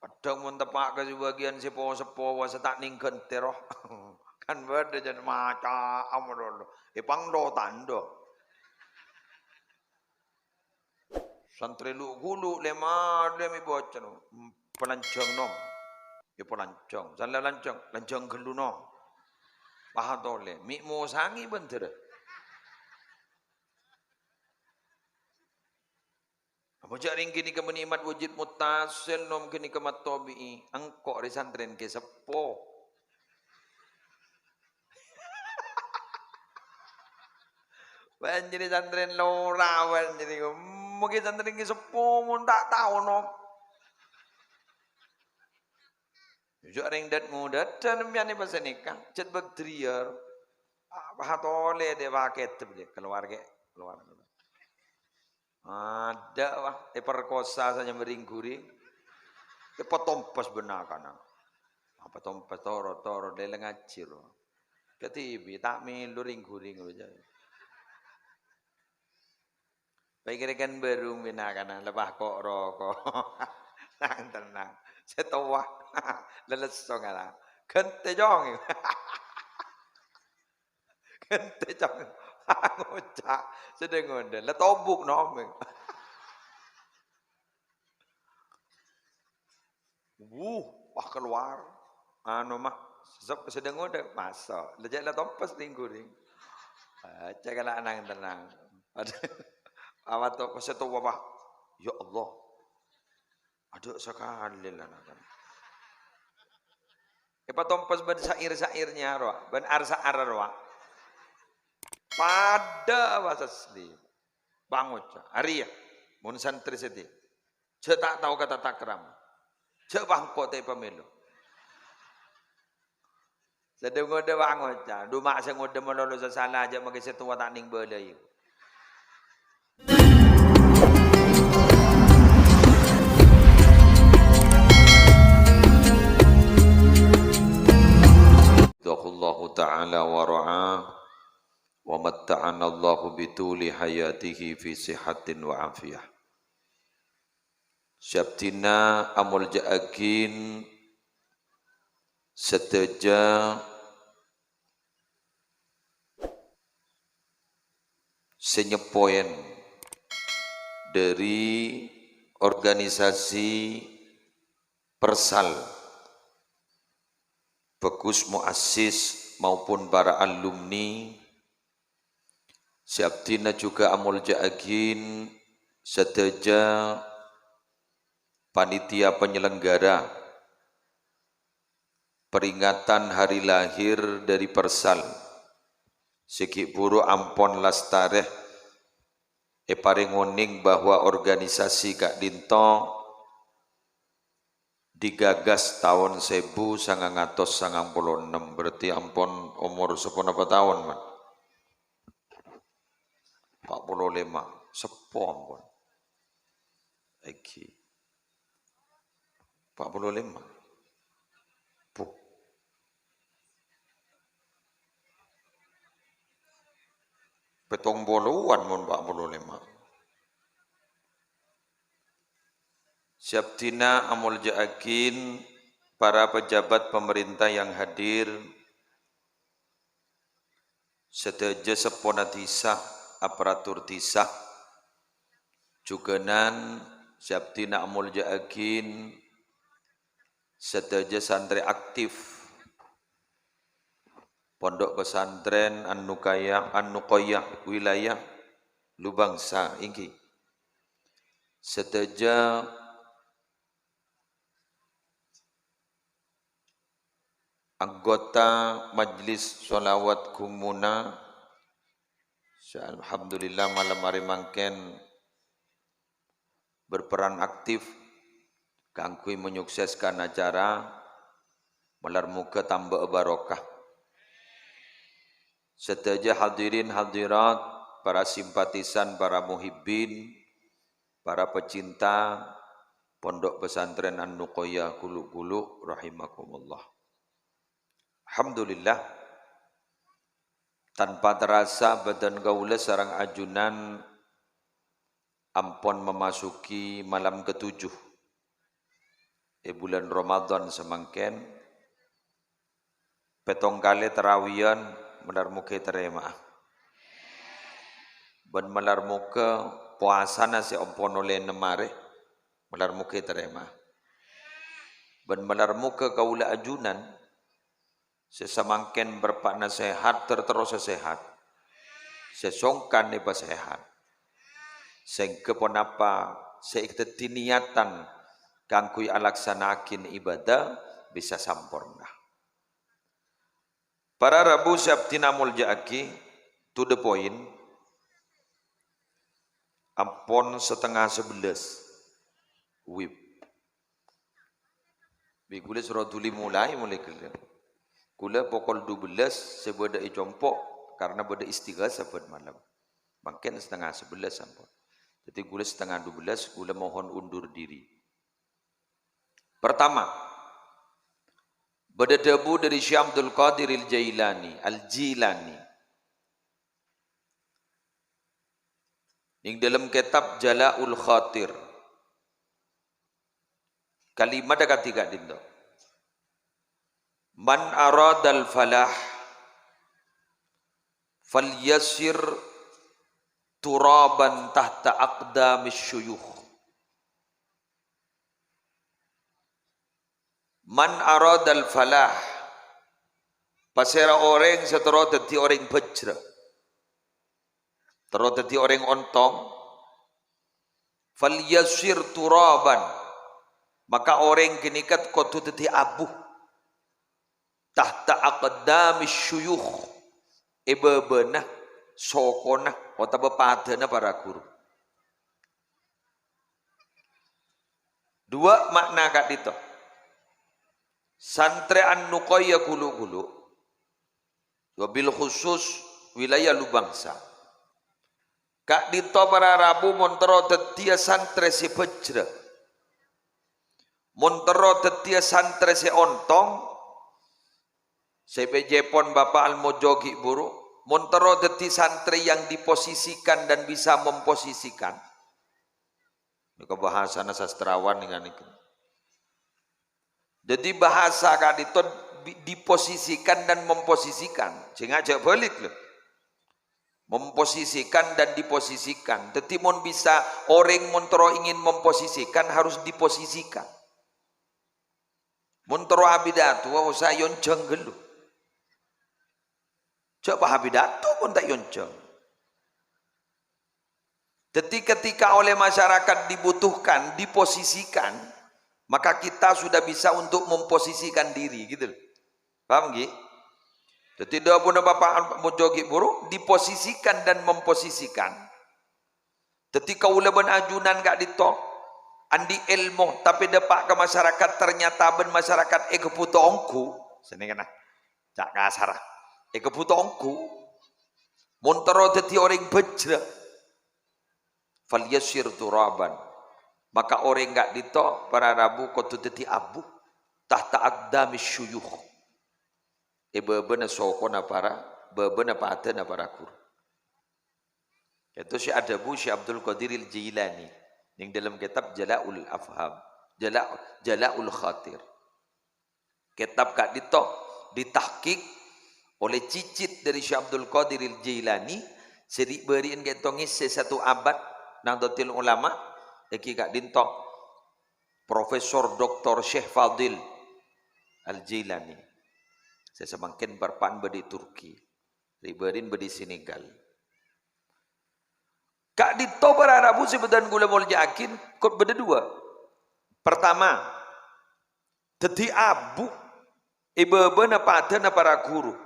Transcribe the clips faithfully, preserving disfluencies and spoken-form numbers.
Kadhâng mon teppa' ka sabâgiyân sè po-seppo, wah, sè ta' nèng ghântè, roh. Kan bâdâ jân maca amrolo. È panglo tandhâ. Santrè lu'-ghulu' lè-malè mè' bocana. Palanjhâng, Nom. Yâ palanjhâng. San la lanjhâng, lanjhâng ghâllu, Nom. Pahatolè. Mè' mosangè bhândhârâ. Apa jhâ' rèng ghânèka mè' nè'mat wujud muttasil, Nom, ghânèka matobi'i. Engko' rè santrèn kè seppo. Bân jârèya santrèn lora, bân jârèya. Mungkin santrèn kè seppo, mon ta' tao, Nom. Jhâ' rèng dât-ngodâdhân mèyan è pasènèka, jhât bâk-, driyâr. Ah, pahatolè dâ' paket, keluar, kè, keluar. Adâ', wah, èperkosa sanyambi rèng-ghurèng. Èpatompes bân na'-kana'. Apa tompes toro', toro', lèlèng ngajhi, ro. Kadibi, ta' mèlo rèng-ghurèng, ro, jâ. Pèkkèrè kan bârung bân na'-kana', lebah ko'-roko'. Tenang, tenang. Sè towa. Lelesso ngala. Ghântè, Cong. Ghântè, Cong. Ngoca'. Sè dâ-ngodâ. La tobuk, Nom. Wuh, wah, keluar. Anu, mah, sep-, sè dâ-ngodâ, maso'. La jhâ' la tompes rèng-ghurèng. Baca kala nang tenang. Awat to-, sè towa, wah. Ya Allah. Adâ' sakalè la nang tenang. Èpatompes bân syair-syairnya, rowa. Bân ar-syair, rowa. Padâ bhâsa asli. Pangoca'. Arèya, mon santrè sèdhi. Jhâ' ta' tao ka tata krama. Jhâ' bâ' engko' ta' èpamèlo. Sè dâ-ngodâ bâ' ngoca', "Dhu ma' sè ngodâ malolo sè sala, jhâ' makè sè towa ta' nèng bâlâi." Hafizahullahu ta'ala wa ra'ah, wa matta'anallahu bituli hayatihi fi sihatin wa afiyah. Sè abdhina amolja'aghin sadhâjâ sè nyeppoèn dhâri organisasi Persal, bagus muassis maupun para alumni, sè abdhina jhughân amolja'aghin sadhâjâ panitia penyelenggara peringatan hari lahir dhâri Persal, sè ghi' bhuru ampon lastarè èparèng onèng bahwa organisasi ka'dinto digagas taon sèbu sangang atos sangang polo ennem, berarti ampon omor saponapa taon, Man? Empat puluh lima. Seppo ampon. Èngghi. Empat puluh lima. Puh. Pètong polowan mon empat puluh lima. Sè abdhina amolja'aghin para pejabat pemerintah yang hadir, sadhâjâ seppona dhisa, aparatur dhisa, jhughânan sè abdhina amolja'aghin sadhâjâ santrè aktif Pondok Pesantren An-Nukaya-, An-Nuqoyah, wilayah Lubangsa, èngghi. Sadhâjâ anggota Majelis Sholawat Ghumuna, sè alhamdulillah malem arè mangkèn berperan aktif kaangghuy menyukseskan acara, malar moghâ tambâ'â barokah. Sadhâjâ hadirin hadirat, para simpatisan, para muhibbin, para pecinta Pondok Pesantren An-Nuqoyah Guluk-Guluk rahimakumullah. Alhamdulillah, tanpa terasa bâdân kaulâ sareng ajunan ampon memasuki malam ketujuh. È bulân Ramadan samangkèn, pèttong kalè tarawiyan, malar mogâ ètarèma'a. Bân malar mogâ powasana sè ampon ollè ennem arè, malar mogâ ètarèma'a. Bân malar mogâ kaulâ ajunan sè samangkèn bârâmpa'na sehat, ter-, terrosa sehat. Sè songkan èpasèhat. Sehingga ponapa sè èdhâddhi niyatan kaangghuy alaksana'aghi ibadah bisa samporna. Para rabu sè abdhina molja'aghi, to the point, ampon satengnga sabellâs. Wib. Bi' ghulâ soro dhuli molaè, molaè ghellâ'. Ghulâ pokol dua belas sè bâdâ è compo', karena bâdâ istighasah bâdâ malem. Mangkèn satengnga sabellâs sampon. Dhâddhi ghulâ satengnga dua belas, ghulâ mohon undur diri. Pertama, bâdâ dhâbu dâri Syekh Abdul Qadir Al-Jailani, Al-Jilani. Neng dâlem kètab Jala'ul Khatir. Kalimat kadhi ka'dinto. "Man aradal falah falyasir turaban tahta aqdamis syuyukh." "Man aradal falah," pasèra orèng sè terro dhâddhi orèng bhâjrâ, terro dhâddhi orèng ontong, "falyasir turaban," maka orèng ghânèka kodhu dhâddhi abu, "tahta aqdamis syuyukh," è bâbâna, sokona, otabâ padâna para ghuru. Dua ma'na ka'dinto. Santrè An-Nuqayyah ghulu-ghulu, wabil khusus wilayah Lubangsa. Ka'dinto para rabu mon terro dhâddhiyâ santrè sè bhâjrâ. Mon terro dhâddhiyâ santrè sè ontong, sè bâjâèpon Bapa' Al-Mojo ghi' buru, mon terro dhâddhi santrè yang diposisikan dan bisa memposisikan. Nèka bhâsana sastrawan nèka nèka. Dhâddhi bhâsa ka'dinto bi-, diposisikan dan memposisikan. Sènga' jhâ' bâlik, lho. Memposisikan dan diposisikan. Dhâddhi mon bisa, orèng mon terro ingin memposisikan, harus diposisikan. Mon terro apidato, osa èyonjhâng ghâllu. Jhâ' pas apidato mon ta' èyonjhâng. Dhâddhi, ketika oleh masyarakat dibutuhkan, diposisikan, maka kita sudah bisa untuk memposisikan diri, gitu loh. Paham, ngghi? Dhâddhi, dhâbuna Bapa' Mojo ghi' buru, diposisikan dan memposisikan. Dhâddhi, kaulâ bân ajunan ka'dinto andi' èlmo, tapè dâpa' ka masyarakat, ternyata bân masyarakat èghâbhuto ongghu. Sanèngana, ca' kasarra, èghâbhuto ongghu. Mon terro dhâddhi orèng bhâjrâ, "Falyasir turaban." Maka orèng ka'dinto para rabu kodhu dhâddhi abu, tahta aqdamis syuyukh. È bâbâna sokona para, bâbâna padâna para ghuru. Itu sè adhâbu Syekh Abdul Qadir Al-Jailani neng dâlem kètab Jala'ul Afham, Jala-, Jala'ul Khatir. Kètab ka'dinto ditahqiq oleh cicit dâri Syekh Abdul Qadir Al-Jailani, sè ri'-bâri'en ka'dinto ngèssè satu abad Nahdlatul Ulama, èngghi ka'dinto Profesor Doktor Syekh Fadil Al-Jailani. Sè samangkèn bârâmpa'an bâdâ è Turki. Ri'-bâri'en bâdâ è Senegal. Ka'dinto para rabu sè bhâdhân kaulâ molja'aghi, kok bâdâ dua. Pertama, dhâddhi abu è bâbâna padâna para ghuru.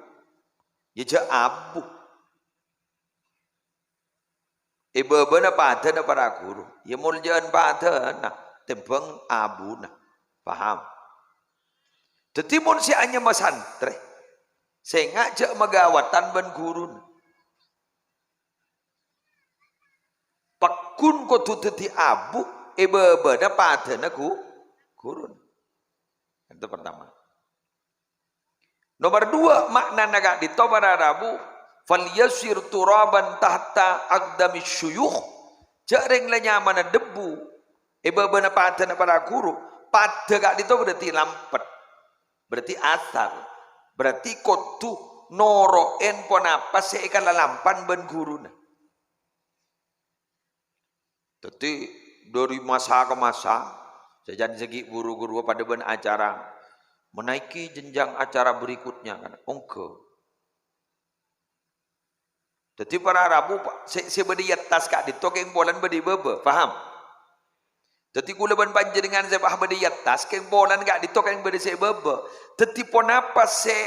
Yâ jhâ' abu. È bâbâna padâna para ghuru. Yâ molja'an padâna tèmbhâng abuna. Paham? Dhâddhi mon sè anyama santrè, sènga' jhâ' maghâbâtan bân ghuruna. Pagghun kodhu dhâddhi abu è bâbâna padâna ghu-, ghuruna. Itu pertama. Nomor dua, ma'nana ka'dinto para rabu, "Falyasir turaban tahta aqdamis syuyukh." Jhâ' rèng la nyamana debbhu è bâbâna padâna para ghuru, Padâ ka'dinto berarti lampet. Berarti asal. Berarti kodhu noro'è ponapa sè èkalalampan bân ghuruna. Dhâddhi, dhâri masa ka masa, sajân sè ghi' bhuru-bhuru padâ bân acara menaiki jenjang acara berikutnya, kan? Ongghâ. Dhâddhi, para rabu, pa-, sè, sè bâdâ è attas ka'dinto kèng polana bâdâ è bâbâ, paham? Dhâddhi, kaulâ bân panjhennengngan sè pas bâdâ è attas, kèng polana ka'dinto kèng bâdâ sè è bâbâ. Dhâddhi, ponapa sè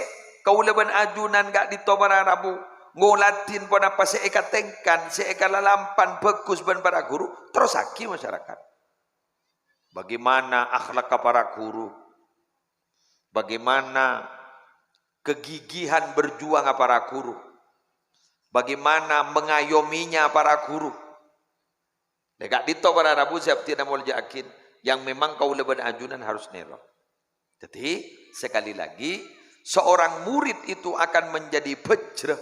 kaulâ bân ajunan ka'dinto para rabu ngoladhin ponapa sè èkatèngkan, sè èkalalampan bhâghus bân para ghuru, terrossaghi masyarakat. Bagaimana akhlaknya para guru? Bagaimana kegigihan berjuangnya para guru? Bagaimana mengayominya para guru? Lè ka'dinto para rabu sè abdhina molja'aghin, yang memang kaulâ bân ajunan harus nèro. Jadi, sekali lagi, seorang murid itu akan menjadi bhâjrâ,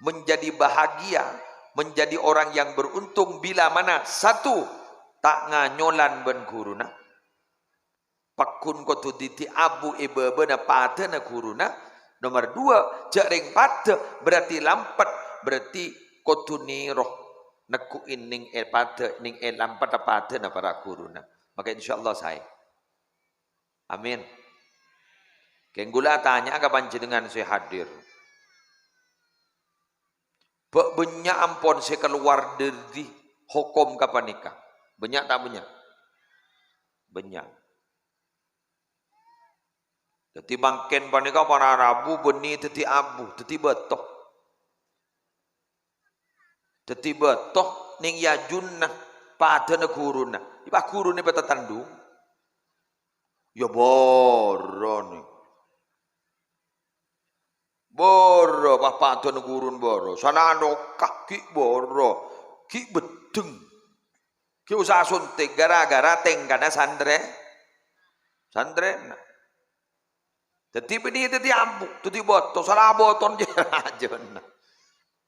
menjadi bahagia, menjadi orang yang beruntung bila mana, satu, ta' nganyolan bân ghuruna. Pagghun kodhu dhâddhi abu è bâbâna padâna ghuruna. Nomer dua, jhâ' rèng padâ, berarti lampet, berarti kodhu nèro, negghu'i nèng è padâ, nèng è lampetta padâna para ghuruna. Maka insyaallah saè. Amin. Kèng kaulâ atanya'a ka panjhennengngan sè hadir. Bâ-, bânnya' ampon sè kalowar dhâri hokom ka panèka. Bânnya' ta' bânnya'? Bânnya'. Dhâddhi mangkèn panèka para rabu bânnè dhâddhi abu, dhâddhi bâto. Dhâddhi bâto nèng è ajunna padâna ghuruna. Pas ghuruna èpatatandhung. Iyâ bârâ nèng. Bârâ, pas padâna ghuruna bârâ. Sala nokka' ghi' bârâ. Ghi' beddheng. Ghi' osa sontèk gara-gara tèngkana santrè-, santrèna. Dhâddhi bânnè dhâddhi abu, dhâddhi bâto, sala bâto jâ-, rajâna.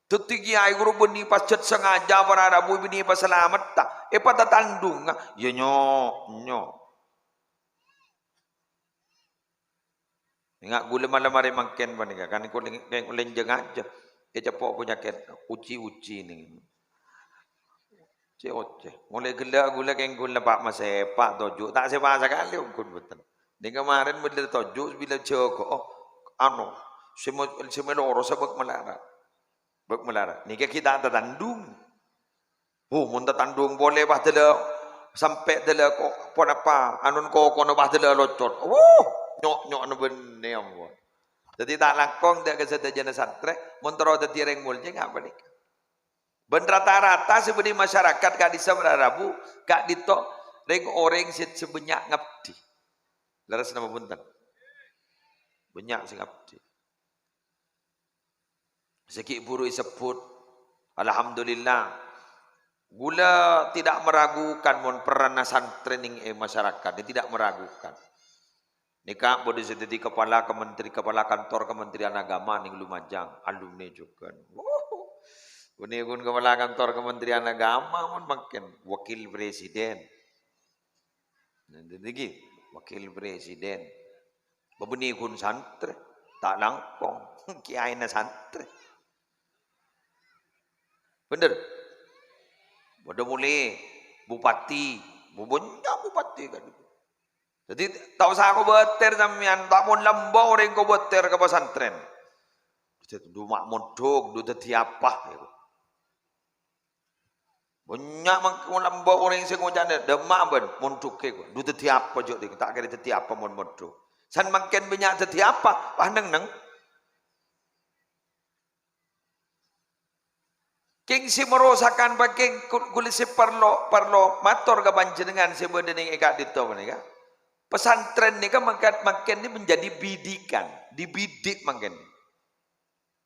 Dhâddhi kèyaè ghuru bânnè pas jhât sengaja para rabu bânnè pas salametta. Èpatatandhunga, iyâ nyo', nyo'. Enga' ghulâ malem arè mangkèn panèka, kan kèng, kèng lènjhâng ajâ. Èceppo' panyakèt uci-uci nèng. Cè-ocè. Molaè ghellâ' ghulâ kèng ghulâ pa' masèpa' toju'. Ta' sèpa' sakalè ongghu bhunten. Nèng kamarèn mèlè toju' bilâ jâgâ, oh, ano, sè ma-, sè maloro sabâk malarat. Bâk malarat. Nèka ghi' ta' tatandhung. Oh, mon tatandhung polè pas dâlâ sampè' dâlâ ko-, ponapa, anona kokona pas dâlâ locot. Wuh, nyo'-nyo'na bânnè ampon. Dhâddhi ta' langkong dâ' ka sadhâjâna santrè, mon terro dhâddhi rèng molja ngapa nèka? Bân rata-rata sè bâdâ è masyarakat ka'dissa' para rabu, ka'dinto rèng-orèng sè, sè bânnya' ngabdi. Lerres napa bhunten? Bânnya' sè ngabdi. Sè ghi' bhuru èsebbhut, alhamdulillah. Ghulâ tidak meragukan mon peranna santrè nèng è masyarakat, tidak meragukan. Nèka bâdâ sè dhâddhi kepala kementeri-, kepala kantor Kementerian Agama nèng Lumajang, alumni jhughân. Wuh. Bânnè ghun kepala kantor Kementerian Agama mon mangkèn, wakil presiden. Nah, dhâddhi ghi, wakil presiden. Bânnè ghun santrè, ta' langkong. Kèyaèna santrè. Bhender? Bâdâ molè bupati, bu-, bânnya' bupati kan. Dhâddhi, ta' osa kobâtèr sampèyan, ta' mon lambâ' orèng kobâtèr ka pasantrèn. Dhâddhi, dhu ma' mondhuk, dhu dhâddhi apa, gitu. Bânnya' mangkèn lambâ' orèng sè ngoca'na, "Dâmma bân mondhughè, ko'. Dhu dhâddhi apa, jhâ' dhing? Ta' kèra dhâddhi apa mon mondhuk." San mangkèn bânnya' dhâddhi apa? Wah, neng-neng. Kèng sè marosakan, pa-, kèng ku-, kulâ sè parlo, parlo mator ka panjhennengngan sè bâdâ nèng è ka'dinto panèka. Pasantrèn nèka mangkèn, mangkèn nè menjadi bidikan, dibidik mangkèn.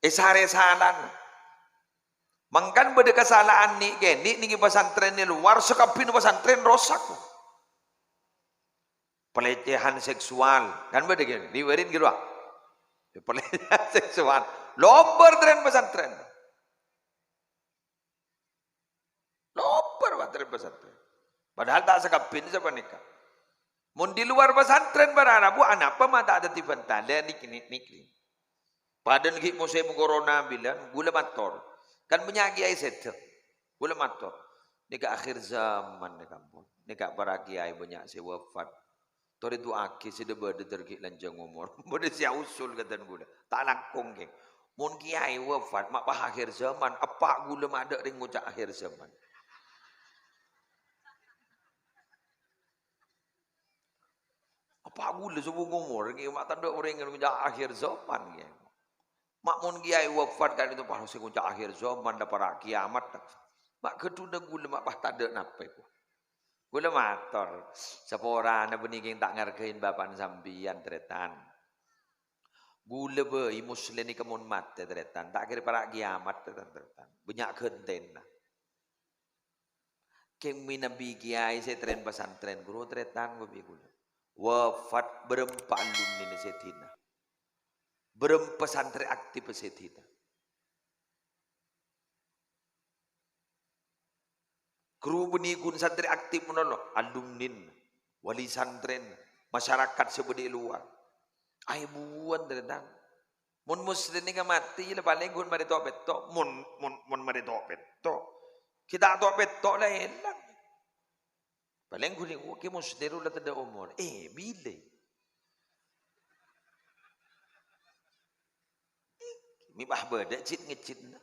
Èsarè-salana. Mangkana bâdâ kasala'an nè'-kènè' nèng pasantrèn è lowar, sakabbhiyânna pasantrèn rosak. Pelecehan seksual, kan bâdâ ghi, riwayat ghi rowa. Pelecehan seksual. Lobâr trèn pasantrèn. Lobâr, Pak, trèn pasantrèn. Padahal ta' sakabbhiyân sapanèka. Mon di luar pesantren para rabu, anapa ma' ta' daddi bhântalla nèk-, nèk-, nèk-, padâna ghi' mosèm corona bilân, ghulâ mator. Kan bânnya' kèyaè sèdhâ. Ghulâ mator. Nèka akhir zaman nèka, ampon. Nèka para kèyaè bânnya' sè wafat. Torè du'aaghi sè dhâ-bâdâ dhâr ghi' lanjhâng omor. Bâdâ sè ausul kadhân ghulâ. Ta' langkong, Kèng. Mon kèyaè wafat, ma' pas akhir zaman. Eppa' ghulâ ma' adâ' rèng ngoca' akhir zaman. Eppa' ghulâ sobung omor, ngghi, ma' tandhâ orèng ngoca' akhir zaman, ngghi. Ma' mon kèyaè wafat kan itu pas sè ngoca' akhir zaman, la para' kiyamat. Ma' ghâdhuna ghulâ ma' pas tadâ' napa, èko. Ghulâ mator, saporana bânnè kèng ta' ngargain bapa'na sampèyan, tarètan. Ghulâ bhâi Musleh nèka mon matè, tarètan. Ta' kèra para' kiyamat, tarètan, tarètan. Bânnya' ghântèna. Kèng mènabi kèyaè sè trèn pesantren, ghuru tarètan kopi ghulâ. Wafat bârâmpa alumnina sè dhina. Bârâmpa santrè aktif sè dhina. Ghuru bânnè ghun santrè aktif malolo, alumnin, wali santrèn, masyarakat sè bâdâ è lowar. Aèbuwân, tarètan. Mon Musleh nèka matè, la palèng ghun marè to'-pètto'. Mon, mon, mon marè to'-pètto'. Ghi' ta' to'-pètto' la èlang. Palèng ghun nèko Kè Musleh rowa la tadâ' omor. Eh, bilâ? Mè' pas bâdâ jit-ngejitna.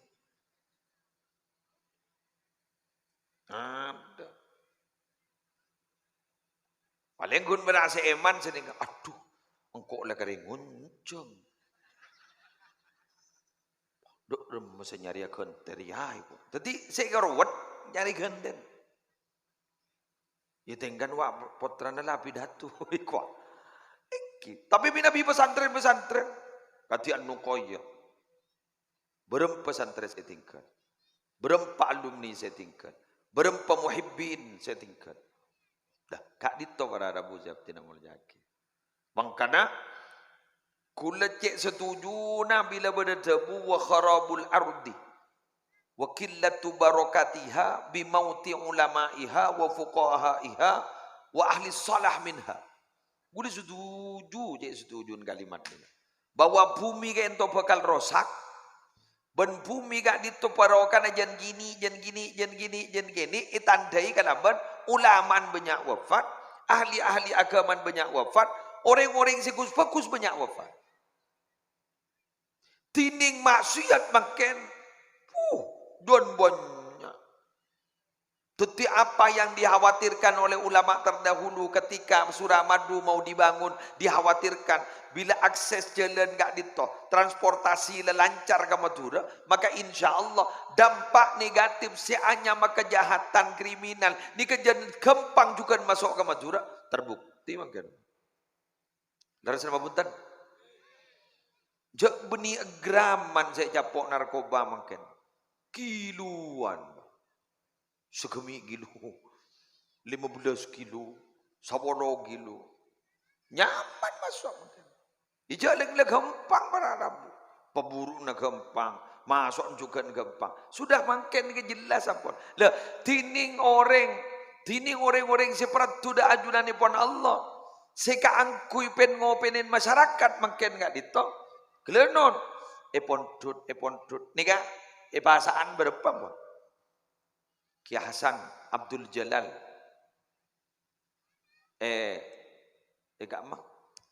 Adâ'. Palèng ghun bârâ' sè èman sè nèka, "Adhu, engko' la karè ngonjhâng." Dhu, remma sè nyarèya ghântè rèya, ibu. Dhâddhi sè karowet nyarè ghântè. Ya, tèngkan wa' pottrana la pidato, iku. Èngghi. Tapè mènabi pesantren-pesantren, kadhi An-Nuqayyah. Bârâmpa santrè sè ètinggal. Bârâmpa alumni sè ètinggal. Bârâmpa muhibbin sè ètinggal. Dah, ka'dinto para rabu sè abdhina molja'aghi. Mangkana, kaulâ cè' satujuna bilâ bâdâ dhâbu, "Wa kharabul ardi, wa qillatu barakatiha, bi mauti ulama'iha, wa fuqahaiha, wa ahli shalah minha." Kaulâ satuju, cè' satujuna kalimat nèka. Bahwa bhumè ka'dinto bhâkal rosak, bân bhumè ka'dinto parokana jân ghini, jân ghini, jân ghini, jân ghini, ètandhâi kalabân ulama'an bânnya' wafat, ahli-ahli aghâma'an bânnya' wafat, orèng-orèng sè ghus-bhâghus bânnya' wafat. Dhinèng maksiat mangkèn, uh, dâ' bânnya'. Dhâddhi, apa yang dikhawatirkan oleh ulama terdahulu ketika Suramadu mau dibangun, dikhawatirkan bilâ akses jhâlân ka'dinto, transportasi la lancar ka Madhurâ, maka insya Allah dampak negatif sè anyama kejahatan kriminal nèka jhân ghâmpang jhughân maso' ka Madhurâ, terbukti mangkèn. Lerres napa bhunten? Jhâ' bânnè agraman sè ècapo' narkoba mangkèn. Kiloan. Sagâmè' kilo. Lima belas kilo. Sapolo kilo. Nyaman maso' mangkèn. Ijâ lèng-, la ghâmpang para rabu. Paburu'na ghâmpang. Maso'na jhughân ghâmpang. Sudah mangkèn nèka jelas ampon. Lah, dhinèng orèng, dhinèng orèng-orèng sè paraddhu dâ' ajunanèpon Allah. Sè kaangghuy pèn-ngopènèn masyarakat mangkèn ka'dinto. Ghellânon. Èpondhut, èpondhut. Nèka, èpasa'an bârâmpa, ampon? Kè Hasan Abdul Jalal. Eh, eh, ka'emma.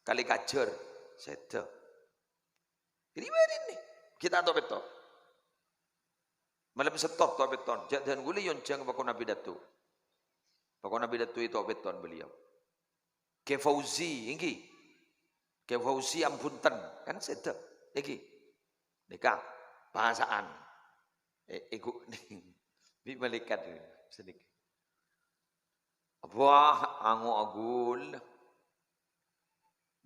Kalè Kajâr. Sèdhâ. Ri-, ri-, nè. Ghi' ta' to'-pètto'. Malem Sabto to'-pètto'an. Jhâ' dân ghulâ èyonjhâng pakona pidato. Pakona pidato è to'-pètto'an beliau. Kè Fauzi, èngghi. Kè Fauzi Ambunten, kan sèdhâ. Èngghi. Nèka, pasa'an. Eh, èghu-, bi' malaèkat sanèka. Wah, ango' aghulâ.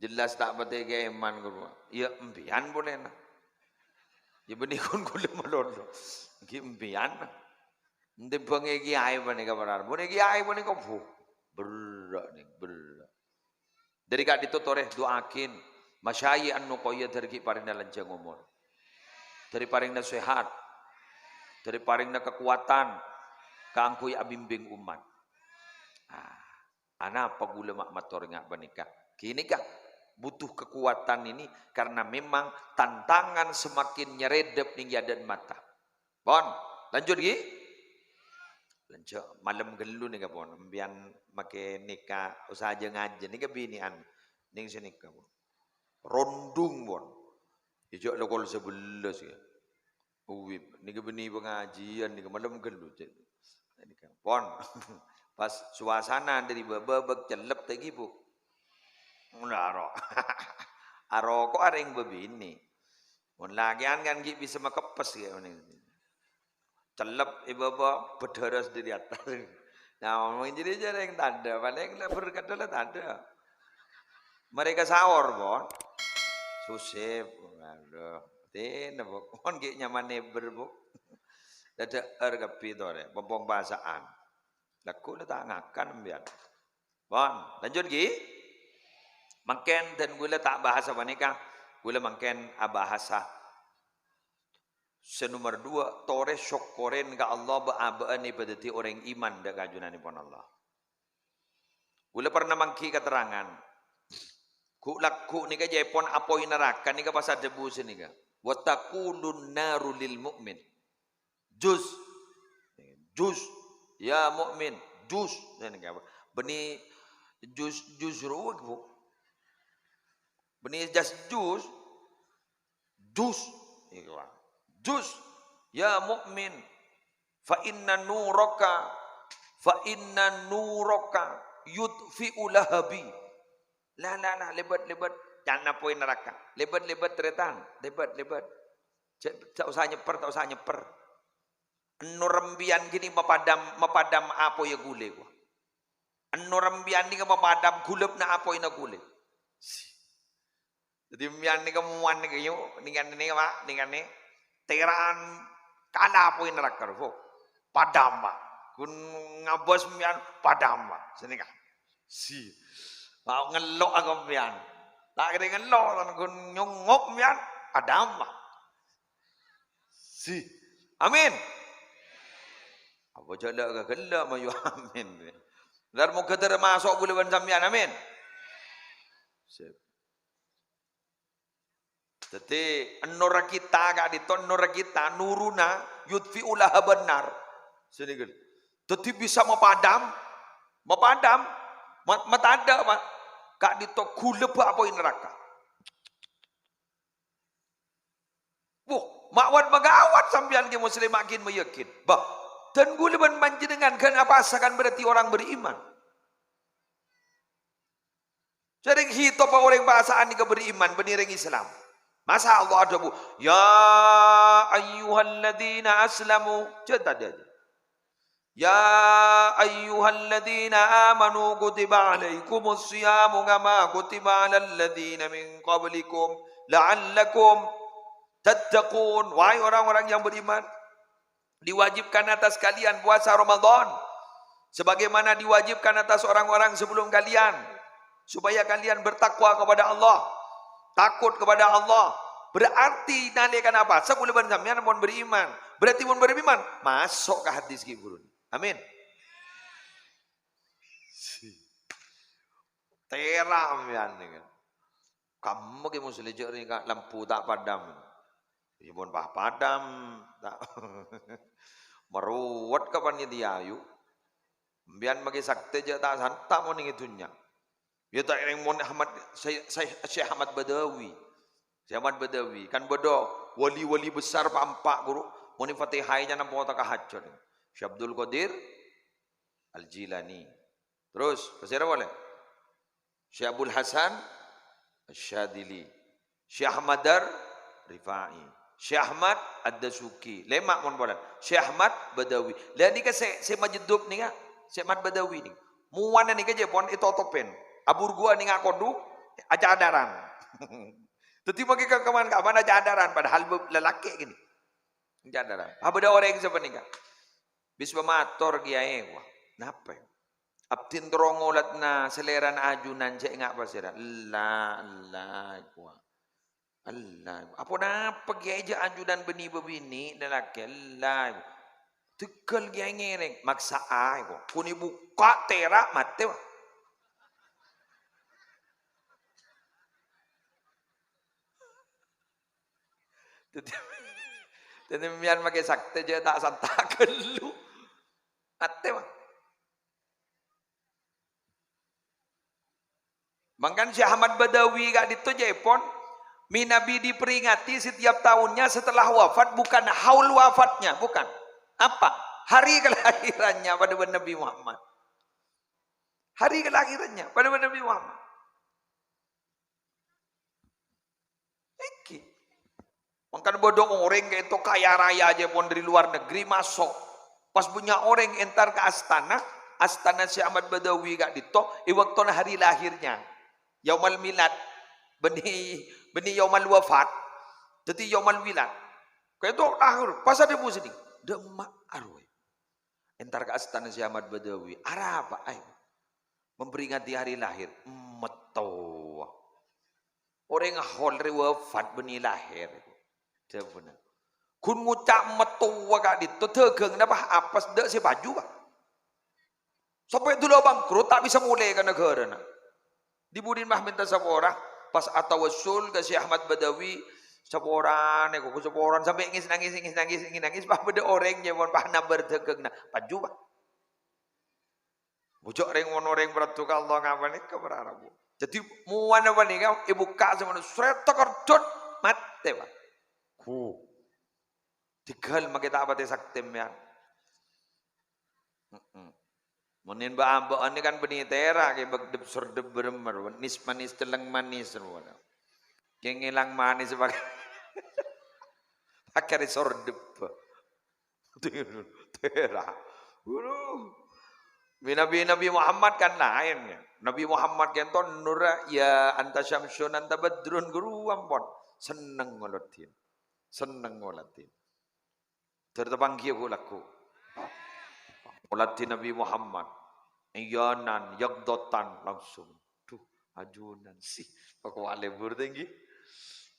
Jelas ta' patè kèman, ghuru. Iyâ, empèyan polèna. Iyâ, bânnè kon ghulâ malolo. Ghi' empèyan. Ente bângè kèyaè panèka, para rabu. Bângè kèyaè panèka, buh. Berrâ' nè, berrâ'. Dâri ka'dinto torè du'aaghin. Masyayikh An-Nuqayyah dâri ghi' parèngna lanjhâng omor. Dâri parèngna sehat. Dâri parèngna kakowadhân kaangghuy abimbing ommat. Ah. Anapa ghulâ ma' mator nga' panèka? Ghânèka, butuh kekuatan ini karena memang tantangan semakin nyeredep nèng è adâ'na mata. Pon, lanjut ghi. Lanjut, malem ghâllu nèka, pon. Sampèyan makè nèka usaha jâ-ngajâ nèka binè'an nèng sanèka, pon. Rondung, pon. Ijâ' lokol sabellâs, ya. Uwi, nèka bânnè pangajiân nèka malem ghâllu, cè'. Nèka, pon. Pas suasana dâri bâ'-bâbâ cellep ta' ghi, Bu? Mon aro-, aroko'a rèng bâbinè'. Mon lakè'an kan ghi' bisa makeppes, ya, cellep è bâbâ, bâdârâs dâri attas. Nah, mon jârèya jârèng tadâ', palèng la berkat la tadâ'. Marè ka saor, pon. Sosè, aduh. Tèna, Bu. Mon ghi' nyaman nèbâr, Bu. Dâdâ'âr kabbhi torè, pompong pasa'an. Lagghu' la ta' ngakan, sampèyan. Pon, lanjut, ghi. Mangkèn dân ghulâ ta' bahasa panèka, ghulâ mangkèn abahasa sè nomer dua, torè sokkorèn ka Allah bâ'-abâ'ân èpadhâddhi orèng iman dâ' ka Junanèpon Allah. Ghulâ parna mangghi katerrangan. Ghu'-lagghu' nèka jâèpon apoy naraka nèka pas adhâbu sanèka, "Wa taqulun naru lil mu'min." Jus. Jus. Ya mu'min, jus. Nèka, bânnè jus, jus ruwet, Bu. Bânnè jas jus. Jus. Nèka, jus. Ya mu'min, fa inna nuraka, fa inna nuraka yutfi'u lahabi. La, la, la, lèbât, lèbât. Jhâ' apoy naraka. Lèbât, lèbât, tarètan. Lèbât, lèbât. Jhâ', ta' osa nyèpper, ta' osa nyèpper. Enno' rembiyân ghini mapadam, mapadam apoyya ghulâ, kowa. Enno' rembiyân nèka mapadam ghulâbna apoyna ghulâ. Dâddhi, sampèyan nèka mowan nèka, yu, nèngghâna nèka, Pa', nèngghâna. Tèra'an kala apoy naraka, Bu. Padam, Pa'. Ghun ngabâs sampèyan, padam, Pa'. Sanèka. Si. Pa', ngello' ka sampèyan. Ta' kèra ngello', ghun nyongop sampèyan, padam, Pa'. Si. Amin. Apa jhâ' la ghellâ' mayu amin. Dâr moghâ tamaso' ghulâ bân sampèyan. Amin. Sip. Dâddhi, ennorra kita ka'dinto, ennorra kita, nuruna yutfi'u lahaban nar. Sanèka. Dâddhi bisa mapadam, mapadam, ma-, matadâ', ma-, ka'dinto ghulâ bâ' apoy naraka. Wah, ma' wan magawat sampèyan ghi' muslim, ma' ghi' mayakin. Bâh, dân ghulâ bân panjhennengngan ghân apowasa kan berarti orang beriman. Jârèya ghitobhâ orèng pasa'an nèka beriman, bânnè orèng Islam. Masa Allah adhâbu, "Ya ayyuhalladzina aslamu." Jhâ' tadâ'. "Ya ayyuhalladzina amanu kutiba alaikumus siyamu kama kutiba alalladzina min qablikum la'allakum tattaqun." Wahai orang-orang yang beriman, diwajibkan atas kalian puasa Ramadan sebagaimana diwajibkan atas orang-orang sebelum kalian, supaya kalian bertakwa kepada Allah, takut kepada Allah. Berarti nalèkana apa? Saghulâ bân sampèyan mon beriman. Berarti mon beriman, maso' ka hadis ghi' bhuru. Amin. Tèra' sampèyan nèka. Kamma ghi' mon sè lèjâ' rèng ka lampu ta' padam. Iyâ, mon pas padam, ta'. Marowet ka panitia, yu. Sampèyan maghi saktè jâ' ta' santa mon nèng è dhunnya. Iyâ ta' èrèng mon Ahmad, Syekh, Syekh, Syekh Ahmad Badawi. Syekh Ahmad Badawi. Kan bâdâ wali-wali besar pa'-empa', ghuru. Mon è Fatihah è nyampo ta' ka hajat. Syekh Abdul Qadir Al-Jilani. Terros, pasèra polè? Syekh Abul Hasan Asy-Syadzili. Syekh Ahmad Ar-Rifai. Syekh Ahmad Ad-Dasuki. Lèma' mon polana. Syekh Ahmad Badawi. Lah nèka sè, sè majeddub nèka, Syekh Ahmad Badawi nèka. Mowana nèka jâ' pon ètotopèn. Aburguwân nènga' kodhu, acadaran. Dâddhi maghi ka kaman-kaman acadaran, padahal be-, lalakè' gini. Acadaran. Ah, bâdâ orèng sapanèka. Bis pamator kèyaè, wah, napa? Abdhina terro ngolatna salèrana ajunan jâ' ènga' pasèra. Ella, ella, kowa. Ella, aponapa kèyaè jâ' ajunan bânnè bâbinè' lalakè? Ella, tegghâl kèyaè ngèrèng. Maksa'a, kowa. Ghun èbukka' tèra' matè, wah. Dhâddhi, dhâddhi sampèyan makè saktè jhâ' ta' santa' ghâllu. Matè, Pak. Mangkana Syekh Ahmad Badawi ka'dinto jhâ' èpon, mè' Nabi diperingati setiap tahunnya setelah wafat, bukan haul wafatnya, bukan. Apa? Hari kelahirannya padâ bân Nabi Muhammad. Hari kelahirannya padâ bân Nabi Muhammad. Èngghi. Mangkana bâdâ orèng ka'dinto kaya raya jhâ' èpon dâri luar negeri maso'. Pas bânnya' orèng entar ka astana, astana Syekh Ahmad Badawi ka'dinto è bâktona hari lahirnya. Yaumal milad. Bânnè, bânnè yaumal wafat. Dhâddhi yaumal milad. Ka'dinto lahir, pas adhâbu sèddhing. Dâ'emma arowa. Entar ka astana Syekh Ahmad Badawi. Arapa, ayo? Memperingati hari lahir. Mettowa. Orèng haul rè wafat bânnè lahir. Dhâbuna. Ghun ngoca' mettowa ka'dinto, dhâghângnga pas apes, dâ' sè paju, Pak. Sampè' dulâ bangkrut, ta' bisa molè ka naghârâna. Dhi-budhina pas mènta sapora, pas atawassul ka Syekh Ahmad Badawi, saporana kok, saporana sampè' ngis-nangis, ngis-nangis, ngis-nangis, pas bâdâ orèng nyèpon, pas nambâr dhâghângnga. Paju, Pak. Bujâk rèng mon orèng paradu ka Allah ngapanèka para rabu. Dhâddhi, mowana panèka èbukka' sè manossa, srèta kerdhut, matè, Pak. Hu. Dhigghâl makè ta' patè saktè sampèyan. Heeh. Mon nèng bâ'-ambâ'ân nèka kan bânnè tèra', kè bâk dep-sordep bârâmma, manis-manis cellèng manis, rowa. Kè ngèlang manis pak-, pakèrè sordep. Tèra'. Waduh. Mè' Nabi, Nabi Muhammad kan laèn, ya. Nabi Muhammad kènto nurra, "Ya anta syamsun anta badrun," ghuru ampon. Senneng ngolodhin. Senneng ngolodhin. Dâr tapangghi aku lagu. Ngolodhin Nabi Muhammad. Iyanan, yagdotan, langsung. Duh, ajunan sih. Pakowalè bur tèngghi.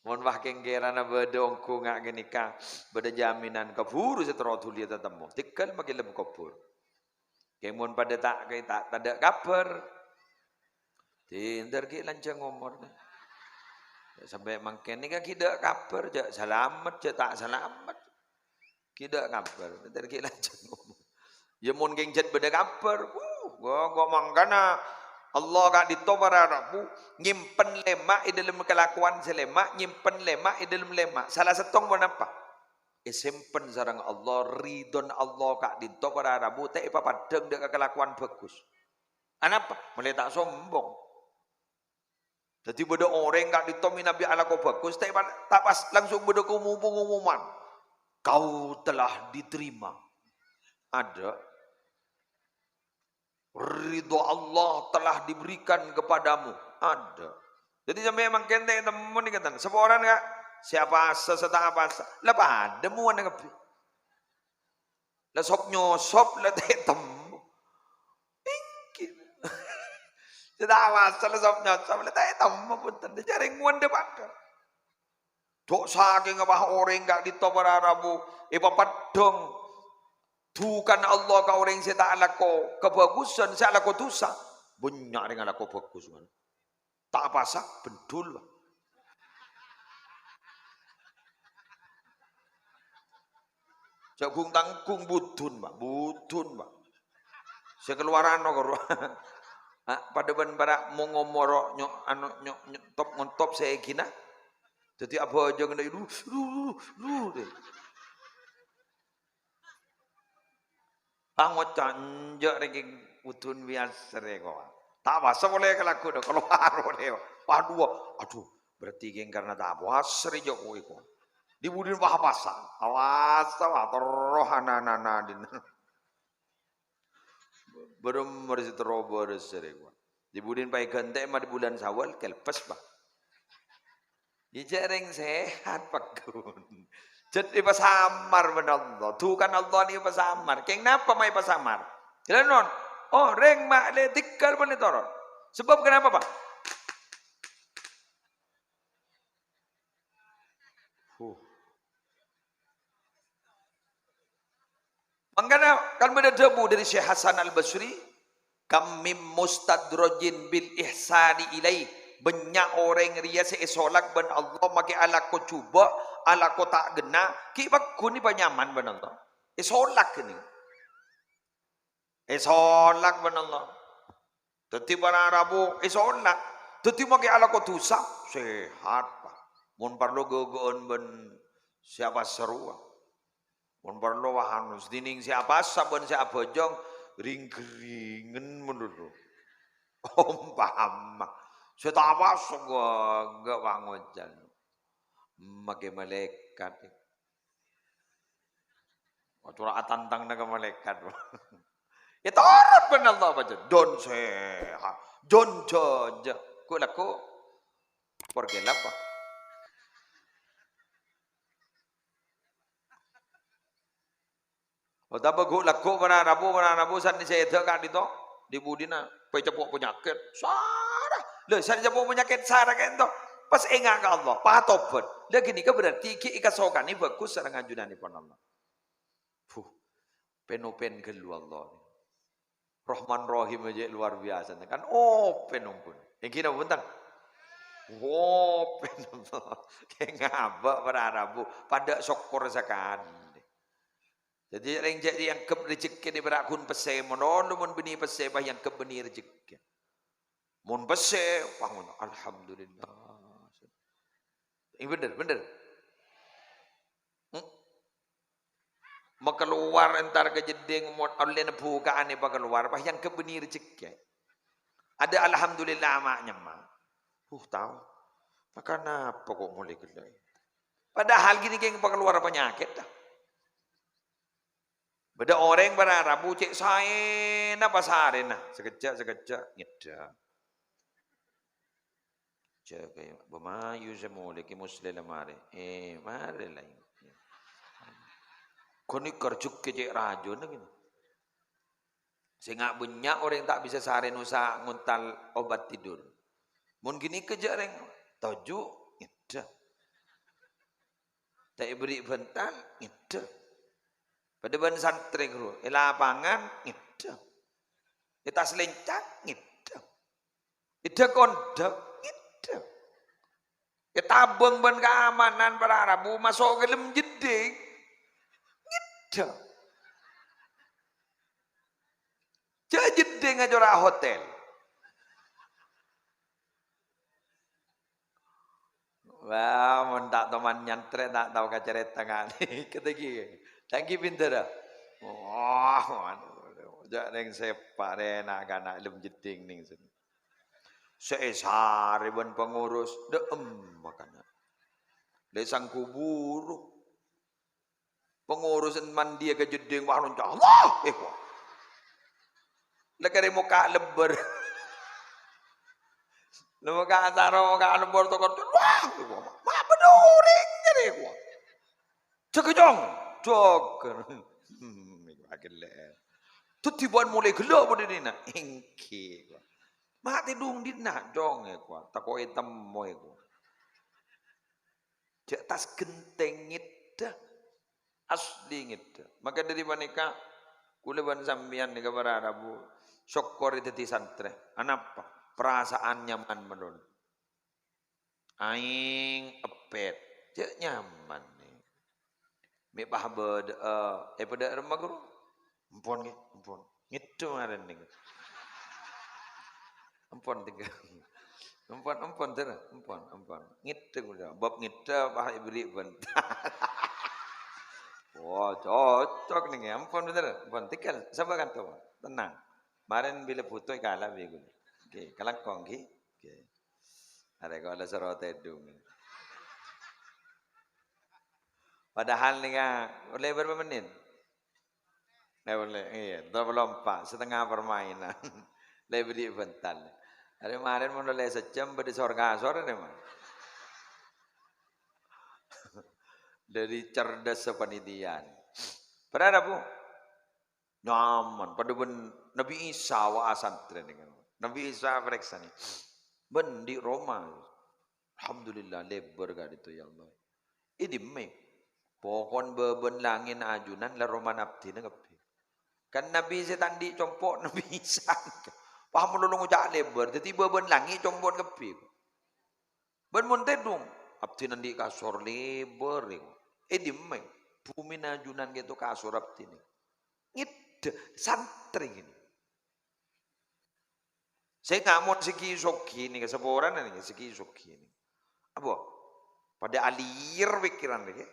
Mon wah kèng-kèrana bâdâ ongghu nga' ghânèka, bâdâ jaminan kabhuru sè terro dhuli tatemmo. Tèghâl makè lem kobhur. Kèng mon padâ ta', kè ta', tadâ' kabhâr. Dâr ghi' lanjhâng omor. Sampè' mangkèn nèka ghi' dâ' kabhâr, jhâ' salamet, jhâ' ta' salamet. Ghi' dâ' kabhâr, dâr ghi' lanjhâng omor. Ya mon kèng jhât bâdâ kabhâr, wuh, ghu-, ghu-, mangkana Allah ka'dinto para rabu nyèmpen lèma' è dâlem kalakowan sè lèma', nyèmpen lèma' è dâlem lèma'. Sala sèttong ponapa? Èsèmpen sareng Allah, ridhona Allah ka'dinto para rabu ta' èpapaddhâng dâ' ka kalakowan bhâghus. Anapa? Mèlè ta' sombong. Dâddhi bâdâ orèng ka'dinto mènabi alako bhâghus, ta' pa-, ta' pas langsung bâdâ kumu-, pengumuman, "Kau telah diterima." Adâ'. "Ridho Allah telah diberikan kepadamu." Adâ'. Dâddhi sampè' mangkèn ta' ètemmo nèka tan. Saporana, Ka'? Sè apasa, sè ta' apasa. La padâ mowana kabbhi. La sop-nyosop la ta' ètemmo. Èngghi. Sè ta' apasa la sop-nyosop la ta' ètemmo, bhunten. Jhâ' rèng mowana padâ. Dâ' sakènga pas orèng ka'dinto para rabu èpapaddhâng dhukana Allah ka orèng sè ta' alako kabhâghusân, sè alako dhusa. Bânnya' rèng alako bhâghus, man. Ta' apasa, bendul, Pak. Jhâ' ghung-tangghung budun, Pak. Budun, Pak. Sè kalowaran karo. Ah, padâ bân para' mo-, ngomoro nyo-, anu, nyo-, nyo-, top-ngontop sè èghinah. Dâddhi abhâjâng dâ' du, du, du, du, dâ'. Pangoca' enjâ' rèngkèng udun biyasa rè, kok. Ta' bâsa polè ka lagghu, dâ', kalowar polè. Waduh, aduh, berarti kèng karna ta' bâsa rè jâ' kowe, kok. Dhi-budhina bâ' apasa. Apasa, wah, terro ana-ana dhin. Bârâmma sè terro bârâs rè, kok. Dhi-budhina paèghântè' ma' dhi bulân Syawal, kèlpès, Pak. Iyâ, jhâ' rèng sehat, pagghun. Jhât èpasamar bân Allah. Dhukana Allah nèka èpasamar. Kèng napa ma' èpasamar? Jhâlânon. Oh, rèng ma'lè tèghâl bân ètoron. Sabâb kenapa, Pak? Huh. Mangkana kan bâdâ dhâbu dâri Syekh Hasan Al-Basri, "Kam min mustadrajin bil ihsani ilaih." Bânnya' orèng rèya sè èsolak bân Allah makè alako jhubâ', alako ta' ghenna, ghi' paggun èpanyaman bân Allah. Èsolak ghânèka. Èsolak bân Allah. Dhâddhi para rabu èsolak. Dhâddhi makè alako dhusa, sehat, Pak. Mon parlo ghâghâ'ân bân sè apasa rowa. Mon parlo, wah, anu, sadhâjâna sè apasa bân sè abhâjâng, ring-ghâringen malolo. Ompama. Sè ta' apasa, ghi' pangocan. Makè malaèkat. Wah, cora' atantangna ka malaèkat. Ètorot bân Allah, bâca. Jon sehat. Jon jhâjâ. Ghu' lagghu'. Porgella, Pak. Otabâ ghu' lagghu' para rabu, para rabu sanè sèdhâ ka'dinto. Di budina, pèceppo' panyakèt. Sara. Lha, sanè ceppo' panyakèt, sara ka'dinto. Pas enga' ka Allah, patobhât. Lha, ghânèka berarti ghi' èkasokanè bhâghus sareng ajunanèpon Allah. Buh, pen-open ghâllu Allah. Rahman Rahim jhâ' luar biasa, kan open ongghuna. Èngghi napa bhunten? Open. Kè ngabâ' para rabu, padâ sokkor sakalè. Dhâddhi rèng jhâ' èangghep rejhekkè nè para' ghun pèssè, mon olo mon bânnè pèssè, pas èangghep bânnè rejhekkè. Mon pèssè, wah, ngono, alhamdulillah. Èngghi bhender, bhender. Hmm? Makalowar entar ka jeddhing, mon ollèna buka'an èpakalowar, pas èangghep bânnè rejhekkè. Adâ' alhamdulillah ma' nyemma. Uh, tao. Maka napa kok molaè ghellâ'? Padahal ghânèka èpakalowar panyakèt, ta'. Bâdâ orèng para rabu cè' saèna pasarèna, sakejjhâ', sakejjhâ', ngeddhâ. Jâgâ, yâ, bâ mayu sè molè, Kè Muslè la marè. Eh, marè la, yâ. Ghânèka rejhekkè cè' rajâna ghânèka. Sènga' bânnya' orèng ta' bisa sarè nosa ngontal obat tidur. Mon ghânèka jhâ' rèng toju', ngeddhâ. Ta' èberri' bhântal, ngeddhâ. Padâ bân santrè, ghuru, è lapangan, ngeddhâ. È attas lèncak, ngeddhâ. È dhâk-ondhâk, ngeddhâ. Ètabâng bân kaamanan para rabu maso' ka dâlem jeddhing, ngeddhâ. Jhâ' jeddhing ajâ ora hotel. Wah, mon ta' toman nyantrè, ta' tao kacarèta nganè. Katènggi. Tènggi pèntèrra. Wah, jhâ' nèng sèpa' rè na'-kana' è dâlem jeddhing nèng sènè. Sè èsarè bân pangurus, dâ'emma kana'. Lè sangko buru. Pangurus mandiyâ ka jeddhing, wah, lonca'. Allah! Eh, wah. Lè karè mokka' lebbâr. Lè mokka' asaro, mokka' lebbâr tokor. Wah! Eh, wah. Ma' bâdâ orèng jârèya, wah. Jâgâ, Cong. Jâgâ. Hmm, aghellâ'. Dhâddhi bâ'na molè ghellâ' bâdâ dinna'. Èngghi, wah. Ma' tèdung dinna', Cong, eh, wah. Tako' ètemmo, eh, wah. Jhâ' attas ghentèng ngeddhâ. Asli ngeddhâ. Maka dhâri panèka, kaulâ bân sampèyan nèka para rabu sokkorè dhâddhi santrè. Anapa? Perasaan nyaman malolo. Aèng èpèt. Jhâ' nyaman, nè. Mè' pas bâdâ'â, eh, èpadâ'â remma, ghuru? Empon, ngghi, empon. Ngeddhâ marèn nèko. Empon, tèngghâl. Empon, empon, terro. Empon, empon. Ngeddhâ, ghuru. Bab ngeddhâ, pas èberri' bhântal. Wah, cocok nèko. Empon, terro. Empon, tèngghâl. Sapa kanto, Pak? Tenang. Marèn bilâ bhuto èkala bi' ghulâ. Oke, kalangkong, ngghi. Oke. Arè kaulâ soro tèdung. Padahal nèka, ollè bârâmpa mennit? Nèka ollè, iyâ, dua puluh empat, setengah permainan. Lè bâdâ bhântal. Arè marèn mon ollè sajjhâm, bâdâ sor-kasor arè, Mas. Dhâri cerdas panitia. Para rabu. Nyaman, padâ bân Nabi Isa wa asantrè nèka. Nabi Isa parèksanè. Bân dhi' roma. Alhamdulillah, lèbâr ka'dinto, ya Allah. È dimma? Pokon bâbân langngè' ajunan la romana abdhina kabbhi. Kan Nabi sè ta' andi' compo', Nabi Isa. Pas malolo ngoca' lèbâr, dhâddhi bâbân langngè' compo'na kabbhi. Bân mon tèdung, Abdhina andi' kasor lèbâr, yâ. È dimma? Bhumina ajunan ghâto kasor abdhina. Ngèdhâ, santrè ghini. Sènga' mon sè ghi' soghi nèka, saporana nèka sè ghi' soghi nèka. Apa? Padâ alèyèr pèkkèran nèka.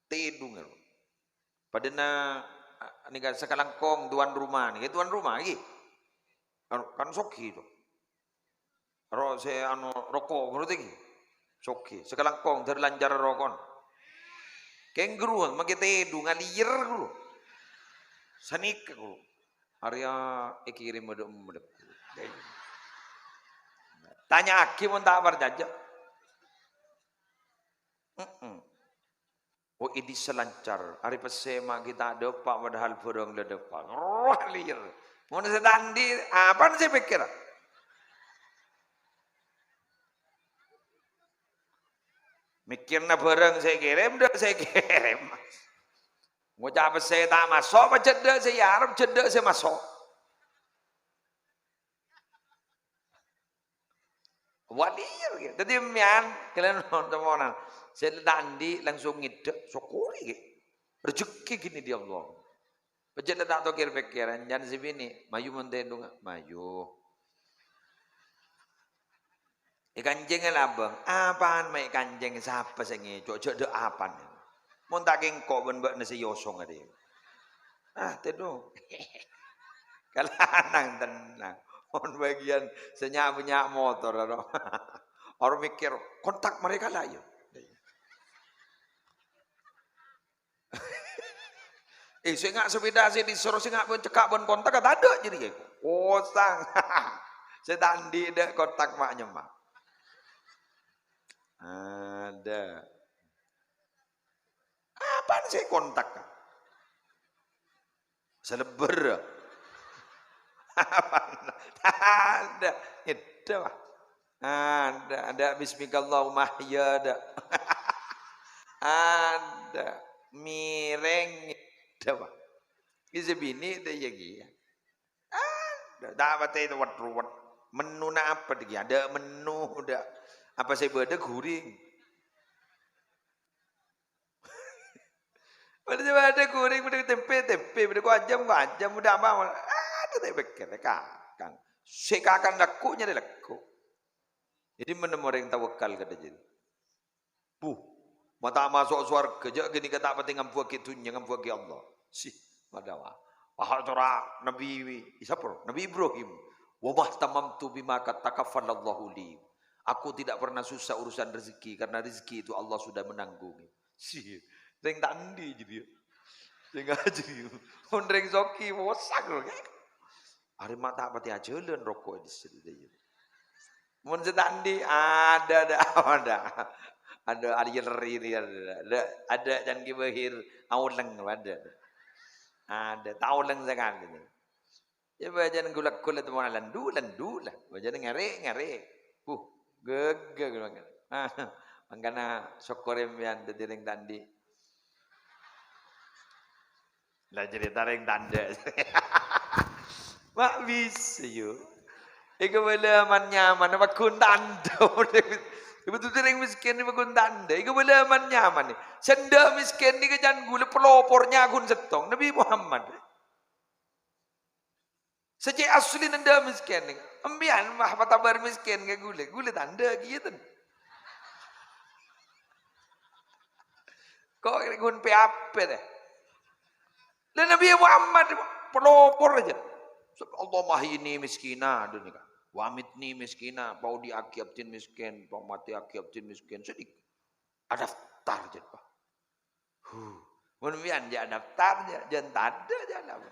Tèdhungan. Padâna, a, nèka sakalangkong tuan rumah nèka, tuan rumah ghi. Anu, kan soghi to. Ro sè anu roko' ngono tèghi. Soghi. Sakalangkong dâr lancar rokon. Kèng ghuru, mangkè tèdhung alèyèr ghuru. Sanèka ghuru. Arèya èkèrèm medhep-medhep. Tanya'aghi mon ta' parcajâ. Heeh. Oh, ini selancar. Arè pèssè ma' ghi' ta' dâpa', padahal bhârâng la dâpa'. Roh lèyèr. Mon sè ta' andi', apana sè èpèkkèr? Mèkkèrna bhârâng sè èkèrèm, dâ' sè èkèrèm. Ngoca' pèssè ta' maso', apa jhâ' dâ' sè èarep, jhâ' dâ' sè maso'. Wali, ya, begitu. Dhâddhi, mèyan, kalèn temonan. Sè ta' andi' langsung ngèdhâ', sokkorè, ghi. Rejeki gini di Allah. Pajhât ta' tokèr pèkkèran, jhân sè binè', mayu mon tèdhunga, mayu. Èkanjeng labâng, apaan ma' èkanjeng, sapa sè ngèco', jhâ' dâ' apaan. Mon ta' kèngko' bân bâ'na sè èosong arè. Ah, tèdhung. Kalanang tennang. Mon bâgiyân sè nya'-bânnya' motor, aro. Aro mèkkèr, kontak mereka lah, ya. Eh, sènga' sepèda sè dhisoro sènga' bân cekka' bân kontak, tadâ' jârèya. Kosong. Sè ta' andi' dâ' kontak ma' nyemma. Adâ'. Apaan sè kontak? Salebbher. Apaan? Adâ'. Ngèdhâ, wah. Adâ', adâ' bismikallahumma ahya, adâ'. Adâ'. Mèrèng, ngèdhâ, wah. Bisa binè' dâ' iyâ kèya. Adâ', ta' patè ruwet-ruwet. Mennuna apa dhâggi'? Adâ' mennu, adâ'. Apa sè bâdâ ghuring. Bâdâ sè bâdâ ghuring, bâdâ tempe, tempe, bâdâ kok ajâm, kok ajâm, bâdâ apa, adâ' ta' èpèkkèr, kakan. Sè kakan lagghu' nyarè lagghu'. Dhâddhi, mon orèng tawakal ka dhâjâ. Buh, ma' ta' maso' sowarghâ, jhâ' ghânèka ta' patè ngambuwâghi dhunnya, ngambuwâghi Allah. Sih, madawa. Wah, cara Nabi, sapa? Nabi Ibrahim. "Wa mahtamamtu bima qad takaffalallahu li." Aku tidak pernah susah urusan rezeki, karena rezeki itu Allah sudah menanggung. Sih, rèng ta' andi' jârèya. Sè ngajhi. Mon rèng soghi, mosak lho, Kè. Arè ma' ta' patè ajhâlân roko' è dissa' dhâjâ. Mon sè ta' andi', adâ', adâ', adâ'. Adâ', adâ', adâ', adâ', can Kè Bahir, aolèng, adâ'. Adâ', ta' aolèng sakalè. Yâ, bâjâna ghulâ-ghulâ temonan, landu', landu' la. Bâjâna ngarè', ngarè'. Huh, ghâghâ ghulâ. Mangkana sokkorè sampèyan dhâddhi rèng ta' andi'. La, carèta rèng tandhâ. Ma' bisa, yu. Èkabâlâ aman-nyaman, pagghun tandhâ. Betul rèng mèskèn nèka pagghun tandhâ. Èkabâlâ aman-nyaman. Sè endâ' mèskèn nèka can ghulâ pelopor nyaghun sèttong. Nabi Muhammad. Sè cè' asli endâ' mèskèn. Empèyan mah patabar mèskèn ka ghulâ. Ghulâ tandhâ kèya ten. Kok ghun P A P tè. Lah Nabi Muhammad pelopor aja. Allahumma ahyini miskina, dunia. Wa amitni miskina, pao odi'aghi abdhin mèskèn, pao matè'aghi abdhin mèskèn. Sedih. Adaftar jâ', Pak. Huh. Mon mèyan jâ' adaftar jâ', jân tadâ' jâ' napa.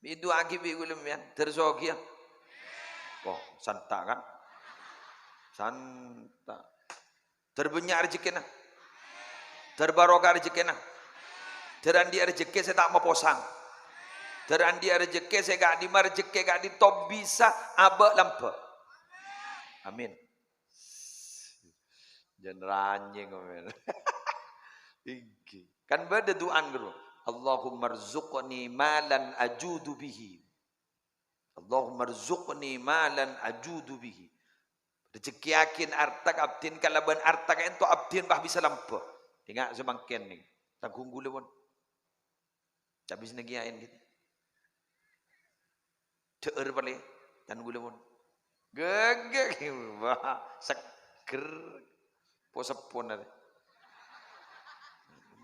Èdu'aaghi bi' ghulâ mèyan, dâr soghi, yâ. Oh, santa' kan? Santa'. Dâr bânnya' rejekkèna. Dâr barokah rejekkèna. Dâr andi' rejekkè sè ta' maposang. Dâr andi' rejekkè sè ka'dimma rejekkè ka'dinto bisa abâ' lambâ'. Amin. Jân ranyèng, men. Èngghi. Kan bâdâ du'ana, ghuru. "Allahummarzuqni malan ajudu bihi." "Allahummarzuqni malan ajudu bihi." Rejhekkèyaghin arta ka abdhina, kalabân arta ka'dinto abdhina pas bisa lambâ'. Dhinga' samangkèn nèka. Tangghung kaulâ, pon. Cabis nèkèyaèn gitu. Dhâ'âr palè, tan kaulâ, pon. Gègè, wah, seggher. Po-seppona rè.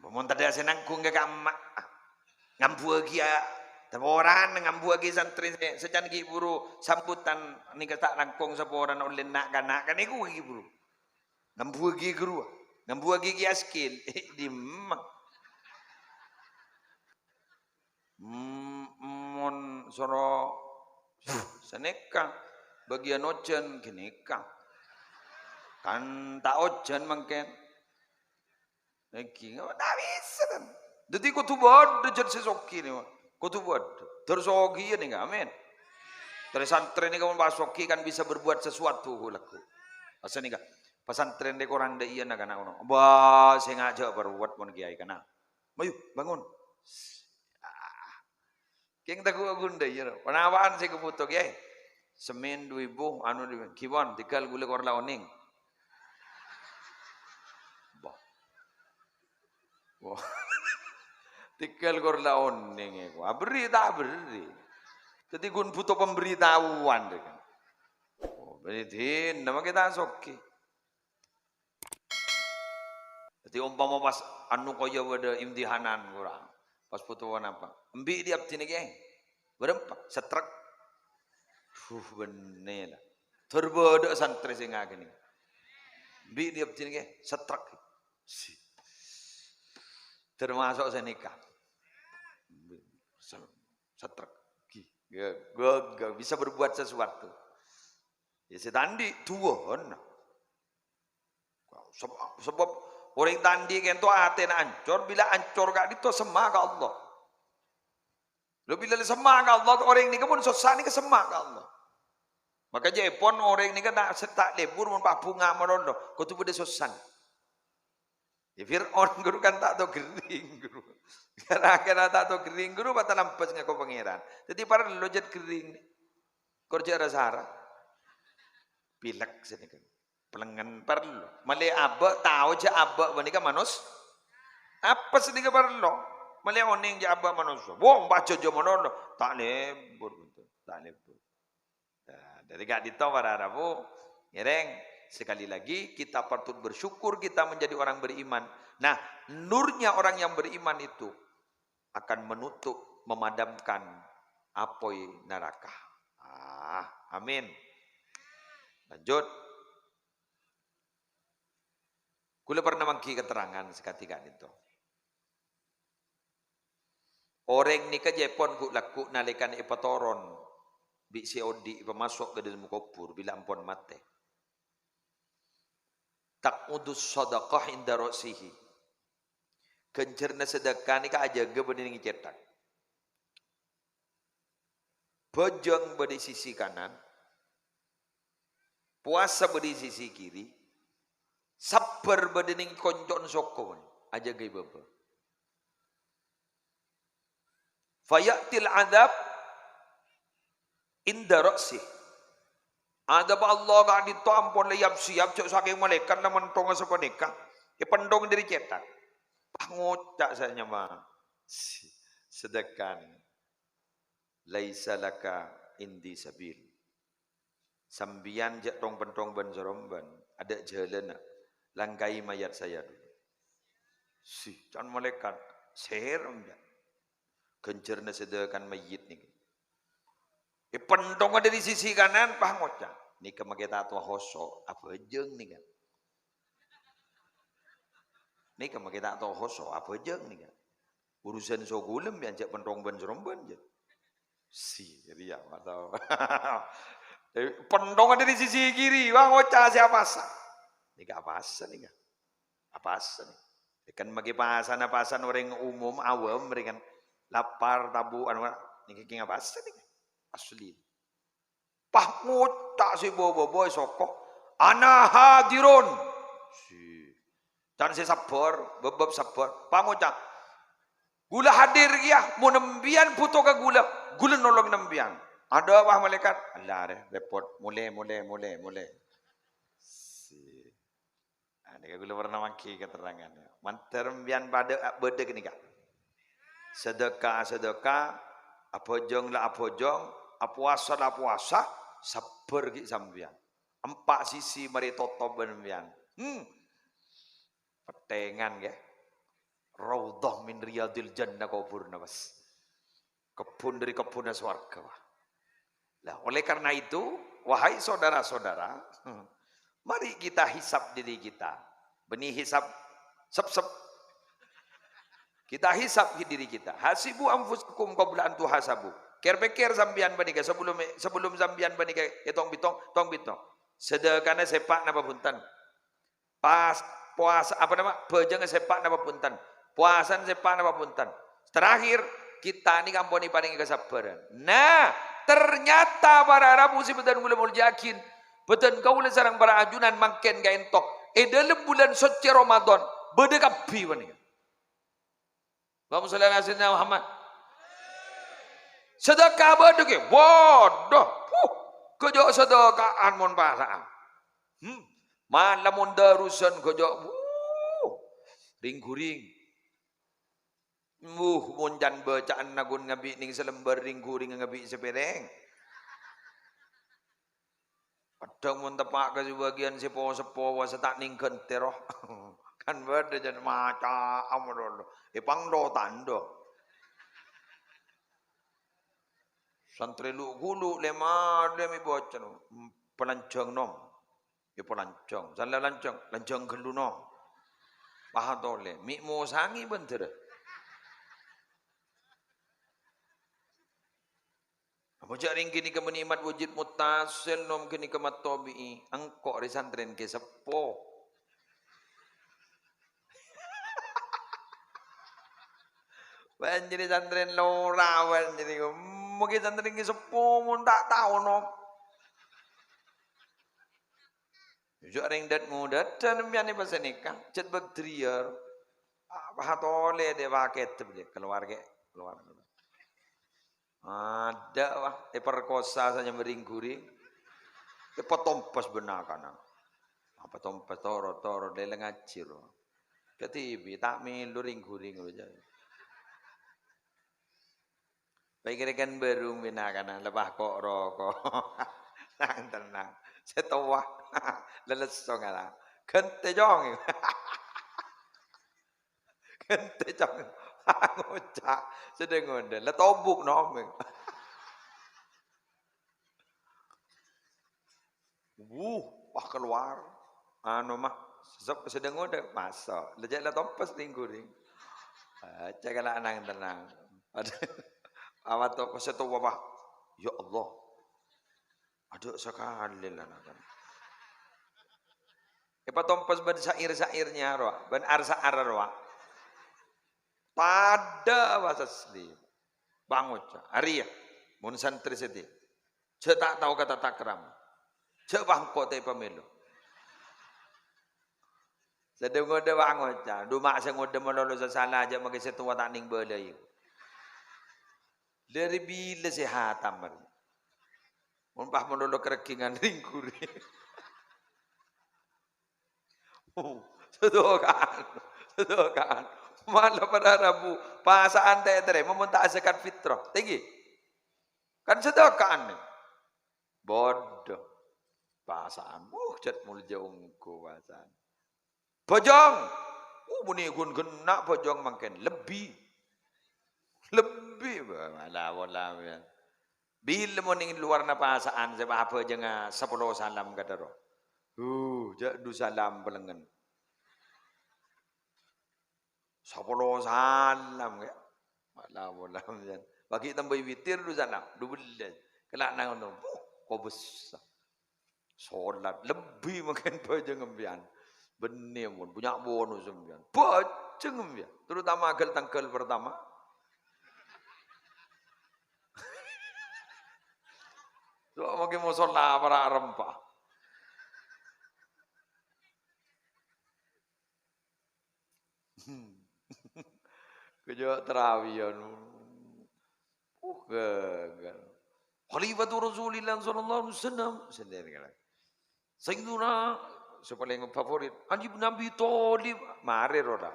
Mon tadâ' sè nangghung ka kamma. Ngambuwâghi ya, saporana ngambuwâghi santrè sè, sè can ghi' buru sambutan nèka ta' langkong saporana ollèna na'-kana' kan nèko ghi' buru. Ngambuwâghi ghuru, ngambuwâghi Kè Askil. Dimma. Mm, mon soro sanèka, bâgiyân ojhân ghânèka. Kan ta' ojhân mangkèn. Èngghi, ta' bisa, kan? Dhâddhi kodhu bâdâ jhât sè soghi nèka. Kodhu bâdâ. Dâr soghi ya nèka, amin. Terus santrè nèka mon pas soghi kan bisa berbuat sesuatu, lagu. Pas nèka, pesantren dâ' korang dâ' iyâ na'-kana' ono. Bâh, sè ngajhâk berbuat mon kiai kana'. Mayu, bangun. Ah. Kèng taghâ' ghun dâ' iyâ, no. Ponapa'an sè èkabhuto, Kè? Sèmèn du èbu, anu, du, ghi pon, tèghâl ghulâ kor la onèng. Bâh. Wah. Tèghâl kor la onèng, èko. Aberri' ta' aberri'. Dhâddhi ghun bhuto pemberitahuan, dâ' kan. Oh, berri' dinna mangkè ta' soghi. Dhâddhi, ompama pas anu kaya bâdâ imtihanan, korang. Pas bhuto ponapa? Embi' dhi' abdhina, Kè. Bârâmpa? Setrek. Huh, bânnè la. Dâr bâdâ santrè sè ngaghâni. Embi' dhi' abdhina, Kè. Setrek. Si. Termasuk sanèka. Se-, setrek. Ghi. Ya, gak, gak bisa berbuat sesuatu. Ya, sè ta' andi', duwân. Seb-, sebab orèng ta' andi' ka'dinto atèna ancor, bilâ ancor ka'dinto semma ka Allah. Lo, bilâ semma ka Allah, orèng nèka mon sossa nèka semma ka Allah. Maka jhâ' èpon orèng nèka ta', sè ta' lebur mon pabhunga malolo, kodhu bâdâ sossana. Ya, Fir'aun ghuru kan ta' tao ghering, ghuru. Gara-gara ta' tao ghering, ghuru pas talambâs ngako Pangèran. Dhâddhi parlo jhât ghering. Kor jhâ' ra-sara. Pilek sanèka. Pelengngen parlo. Malè abâ' tao jhâ' abâ' panèka manos-, apes nèka parlo. Malè onèng jhâ' abâ' manossa. Wong pajhâjâ manono. Ta' lebur, ta' lebur. Nah, dhâri ka'dinto para rabu, ngèrèng, sekali lagi, kita patut bersyukur kita menjadi orang beriman. Nah, nurnya orang yang beriman itu akan menutup, memadamkan apoy naraka. Ah, amin. Lanjut. Kaulâ parna mangghi keterangan sakadhi ka'dinto. Orèng nèka jhâ' èpon ghu'-lagghu' nalèkana èpatoron bi' sè odi' èpamaso' ka dâlem kobhur bilâ ampon matè. Taq'udus shadaqah inda ra'sihi. Ghânjhârânna sadhâka nèka ajâgâ bâdâ neng cèthak. Bhâjâng bâdâ è sisi kanan, powasa bâdâ è sisi kiri, sabbhâr bâdâ neng konco'na soko, ajâgâ è bâbâ. Faya'til adzab inda ra'sih. Adzab Allah ka'dinto ampon la yap-siyap, jhâ' sakèng malaèkat la menthongnga sapanèka, èpenthong dâri cèthak. Pas ngoca' sè nyama sadhâka nèka. "Laisa laka indi sabil." Sampèyan jhâ' thong-penthong bân-sarombân, adâ' jhâlânna, langkahi mayat saya dulu. Si, can malaèkat, serem, ya. Ghânjhârânna sadhâkana mayyit nèka. Èpenthongnga dâri sisi kanan, pas ngoca', "Nèka makè ta' tohoso, abhâjâng nèka." Nèka makè ta' tohoso, abhâjâng nèka. Urusan sogulem ya, jhâ' penthong bân-sarombân, jhâ'. Si, jadi ya, nggak tahu. Penthongnga dâri sisi kiri, wah, ngoca' sè apasa. Nèka apasa nèka? Apasa nèka? Kan makè pasana, pasana orèng umum, awam, rè kan lapar, tabu, anu, nèka kèng apasa nèka? Asli. Pas ngoca' sè bâ-bâbâ è soko, "Ana hadirun." Si. Can sè sabbhâr, bâb-bâb sabbhâr. Pas ngoca', "Ghulâ hadir kèya, mon empèyan bhuto ka ghulâ, ghulâ nolongin empèyan." Adâ' pas malaèkat, "Ella rè, rèpot. Molè, molè, molè, molè." Nah, nèka kaulâ pernah mangghi katerrangan. Mandhâr sampèyan padâ, bâdâ ghânèka. Sedekah, sedekah, abhâjâng la abhâjâng, apowasa la apowasa, sabbhâr ghi' sampèyan. Empa' sisi marè totop bân sampèyan. Hmm. Pettèngan, ghi. Raudhah min riyadil jannah kobhurna, Mas. Kebbhun dhâri kebbhunna sowarghâ, wah. Lah, oleh karena itu, wahai saudara-saudara, mari kita hisab diri kita. Bânnè hisab, sep-sep. Kita hisab diri kita. "Hasibu anfusakum qabla an tuhasabu." Kèr-pèkkèr sampèyan panèka sebelum, sebelum sampèyan panèka ètong-bhitong, tong-bhitong. Sedekana sèpa' napa bhunten? Pas, powasa, apa nama, bhâjângnga sèpa' napa bhunten? Powasana sèpa' napa bhunten? Terakhir, kita nèka ampon èparèngè kasabbhârân. Nah, ternyata para rabu sè bâdhân kaulâ molja'aghi, bâdhân kaulâ sareng para ajunan mangkèn kaènto. È dhâlem bulân soccè Ramadan, bâdâ kabbhi panèka. Allahumma sholli ala sayyidina Muhammad. Sedekah bâdâ, ghi? Waduh, huh, ghâjâ' sedeka'an mon pasa'an. Hmm. Mala mon darusan ghâjâ', wuh, ring-ghuring. Wuh, mon can bâca'anna ghun ngabi' nèng salembhâr, ring-ghuring ngabi' sapèrèng. Kadhâng mon teppa' ka sabâgiyân sè po-, seppo, wah, sè ta' nèng ghântè, ro. Kan bâdâ jân maca'a malolo. È panglo tandhâ. Santrè lu'-ghulu' lèma', lèma' bâcana. Palanjhâng, nom. È palanjhâng. Sala lanjhâng, lanjhâng ghâllu, nom. Pahatolè. Mè' mosangè bhândhârâ. Apa jhâ' rèng ghânèka bânnè mat wujud muttasil, nom ghânèka mat tabi'i. Engko' rè santrèna ghi' seppo. Bân jârèya santrèna lora, bân jârèya. Mungkin santrèna ghi' seppo, mon ta' tao, nom. Jhâ' rèng dât-ngodâdhân sampèyan è pasènèka, jhât bâk dâriyâ. Ah, pahatolè dâ' paket, keluar, ghi, keluar. Adâ', wah, èperkosa sanyambi ring-ghuring. Èpatompes bân na'-kana'. Apa tompes, toro', toro', lèlèng ngajhi, ro. Kadibi, ta' mèlo ring-ghuring, ro, jâ. Pèkkèr kan bârung bân na'-kana', lepas ko'-roko'. Tenang, tenang. Sè towa. Lelesso ngala. Ghântè, Cong. Ghântè, Cong. Ngoca'. Sè dâ-ngodâ. La tobuk, nom. Wuh, wah, keluar. Anu mah, sep-, sè dâ-ngodâ, maso'. Lejek la tompes ring-ghuring. Baca kala nang tenang. Aduh. Awat to-, sè towa, wah. Ya Allah. Adâ' sakalè la nang. Èpatompes bân syair-syairnya rowa, bân ar-sa'ar rowa. Padâ pas asli. Pangoca', arèya, mon santrè sèdhi. Jhâ' ta' tao ka tata krama. Jhâ' bâ' engko' ta' èpamèlo. Sè dâ-ngodâ pangoca', duma' sè ngodâ malolo sasala, jhâ' maghi sè towa ta' nèng bâlâi. Dâri bilâ sè hatam arèya? Mon pas malolo karègghingan ring-ghuring. Sedeka'an, sedeka'an. Mala para rabu, pasa'an ta' ètarèma mon ta' zakat fitrah. Tèngghi. Kan sedeka'an nè. Bodho. Pasa'an. Uh, jhât molja ongghu pasa'an. Bhâjâng. Uh, bânnè ghun ghenna' bhâjâng mangkèn. Lebbi. Lebbi. Wah, mala pola, ya. Bilâ mon nèng lowarra pasa'an sè pabhâjângnga sapolo salam ka terro. Huh, jhâ' du salam palengngen. Sapolo salam, ya. Mala pola, ya. Paghi' tambâi witir du salam, du bellâs. Kala' nang ngono, huh, kobâsa. Solat lebbi mangkèn bhâjâng sampèyan. Bânnè ampon, bânnya' bonus sampèyan. Bhâjâng sampèyan. Terutama ghâl-tangghâl pertama. Coba mangkèn mosolla para' rempa. Kèjhâ' tarawiyan. Uh, ghâghâr. Khalifatu Rasulillah sallallahu alaihi wasallam. Sendiri kan. Sayyiduna, Sè palèng favorit, Ali bin Abi Thalib. Marè rowa.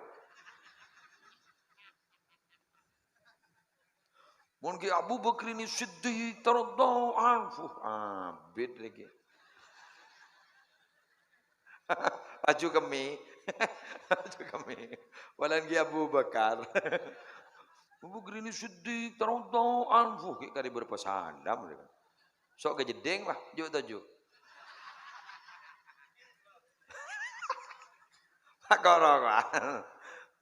Mon ghi' Abu Bakrin Siddiq radhiyallahu anhu. Abit lagi. Aju kemmè. Aju kemmè. Walân ghi' Abu Bakar. Abu Bakrin Siddiq radhiyallahu anhu. Ghi' karè bârâmpa salam. So' ka jeddhing, wah, ju' toju'. Koro, wah.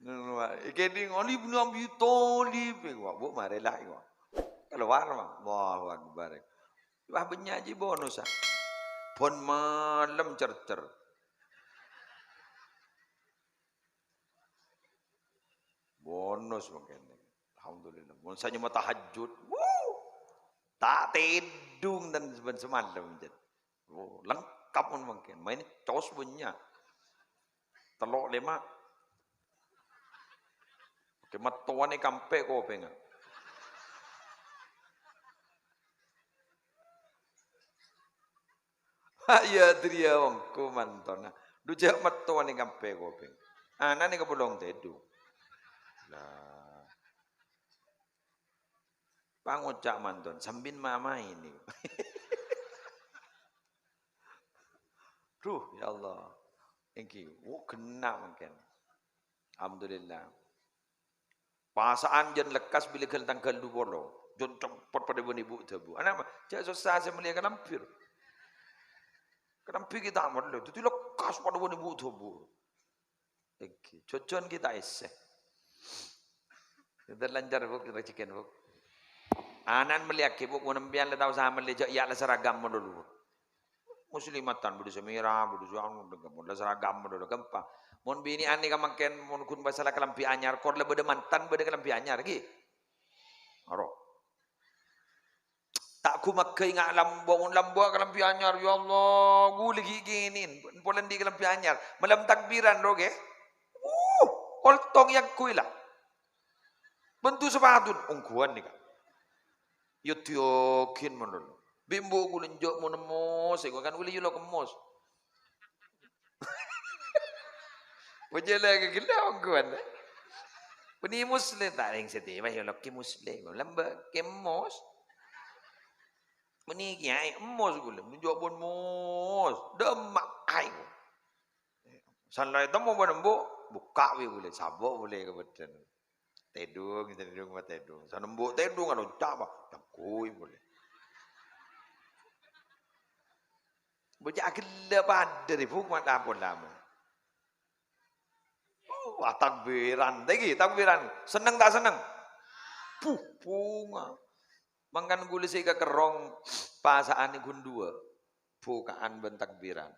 Ngono, wah. Iki di Ali bin Abi Thalib, wah, Bu, marè la, wah. Kalowar, wah. Allahu Akbar. Wah, bânnya' jiyâ bonus, ah. Bân malem cer-cer. Bonus mangkèn. Alhamdulillah. Mon sanyoma tahajjud, wuh, ta' tèdung dân bân samalem, Jan. Oh, lengkap mon mangkèn. Maèn cos bânnya'. Tello' lèma'. Oke, mattowan èkampè kopèngnga. Ha, iyâ, Adria, ongghu mantona. Dhu jhâ' mattowan èkampè kopèng. Ana'na kabulong tèdung. Lah. Pangoca' manton, "Sambin mama ini." Duh, ya Allah. Èngghi, wo, ghenna' mangkèn. Alhamdulillah. Pasa'an jân lekkas bilâ ghâl tangghâl du polo. Jân cempet padâ bân ibu dhâbu. Ana apa? Jhâ' sossa sè mellèya kalambhi. Kalambhi ghi' ta' mellè. Dhâddhi lekkas padâ bân ibu dhâbu. Èngghi, jhâjhân ghi' ta' èssè. Èntar lancar, Bu', rejhekkèn, Bu'. Ana'na mellèyaghi, Bu', mon sampèyan la tao sa mellè, jhâ' iyâ la seragam malolo, Bu'. Muslimatan, bâdâ sè mèra, bâdâ sè anu, mon la seragam malolo, ghâmpang. Mon binè'an nèka mangkèn, mon ghun masalah kalambhi anyar, kor la bâdâ mantan, bâdâ kalambhi anyar, ghi. Aro. Ta' ghumaghâ ènga' lambu, mon lambu kalambhi anyar, ya Allah, ghulâ ghi' kènè', polana andi' kalambhi anyar. Malem takbiran, ro, ghi. Wuh, koltong èangghuy la. Bân du sapatu, ongghuwân nèka. Yâ diyâghin malolo. Bi' embu' ghulâ enjâ' mon emmos, èngko' kan ghulâ yâ lo' kemmos. Bâjâ la ghellâ' ongghuwân, eh. Bânnè Muslim, ta' rèng sè tèbâ yâ lo' kè Muslim. Lambâ' kè emmos. Bânnè kèyaè emmos ghulâ, enjâ' pon mos. Dâmma aèng. San la ètemmo bân embu', bukka' bi' ghulâ, sabo' polè ka bâdân. Tèdung, tèdung, ma tèdung. San embu' tèdung, anu, capa? Èangghuy polè. Bâjâ aghellâ' padâ rè, Bu', ma' ta' pola, Bu'. Oh, wah, takbiran. Tèngghi, takbiran. Senneng ta' senneng? Buh, bhunga. Mangkana ghulâ sè èkakerrong pasa'an ghun duwâ'. Buka'an bân takbiran.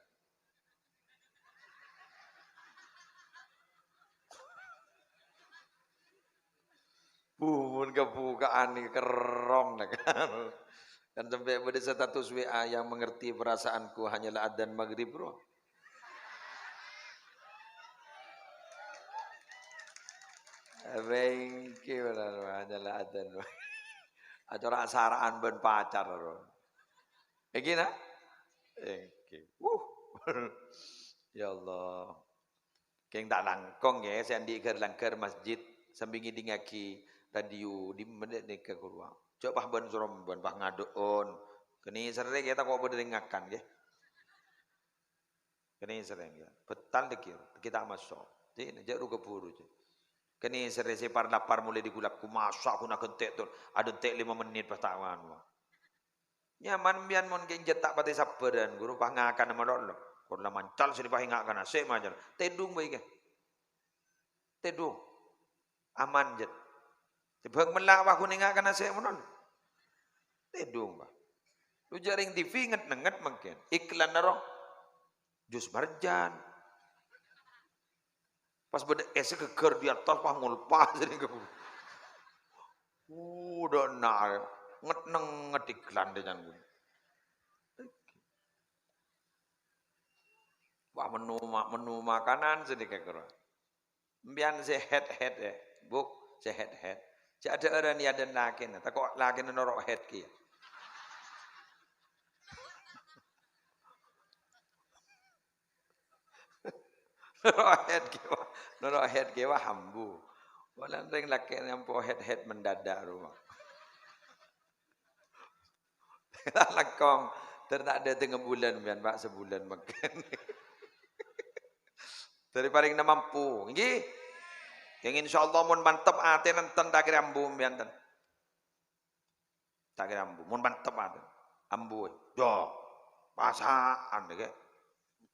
Bu, mon kabuka'an nèka kerrong, nèka. Kan sampè' bâdâ status W A, "Yang mengerti perasaanku hanyalah adzan maghrib, bro." Bengke bener, hanyalah adzan. Acara sara'an bân pacar, bro. Èngghi, na? Èngghi. Wuh. Ya Allah. Kèng ta' langkong, yâ, sè andi' ghâr-langghâr masjid sambi ngèdingngaghi radio, dimma dâ' nèka ghâruwa. Jhâ' pas bân-sorombân, pas ngadâ'ân. Kènè' serrè, yâ, tako' bâdâ rèng ngakan, yâ. Kènè' serrè, yâ. Bhâtal dâggi', dâggi' ta' maso'. Dina, jhâ' ru-kabhuru, jhâ'. Kènè' serrè sè par-lapar molaè dâggu' lagghu, maso' ghun aghântè', Ton. Aghântè' lèma mennit pas ta' anu. Nyaman bi'ân mon kèng jhât ta' patè sabbhârân, ghuru, pas ngakana malolo. Pola mancal sè pas ngakana, sè mancal. Tèdung bhâi kè. Tèdung. Aman, jhât. Tèbhâng mella' pas ghun ngakana sè malolo. Tèdung, Pak. Lu jhâ' rèng T V nget-nengnget mangkèn. Iklanna ro. Jus marjan. Pas bâdâ èssè ghâgghâr di atas, pas ngolpa sènèng ka buru. Udah na, nget-nengnget iklan dâ' can ghun. Wah, menu ma-, menu makanan sènèng ka ghuru. Empèyan sè head-head, yâ, Bu', sè head-head. Jhâ' adâ' arani adâ' lakèna, tako' lakèna noro' head kèya. Noro' head kèya, noro' head kèya ambu. Polana rèng lakè' nyampo head-head mendadak rowa. Langkong, ter ta' dâteng bulân, mbiyan, Pak, sabulân mangkèn. Dâri parèngna mampu, ngghi? Yang insyaallah mon mantep atèna enten ta' kèra ambu, mbiyan, ten. Ta' kèra ambu, mon mantep atèna. Ambu, yo. Pasa'an, kè.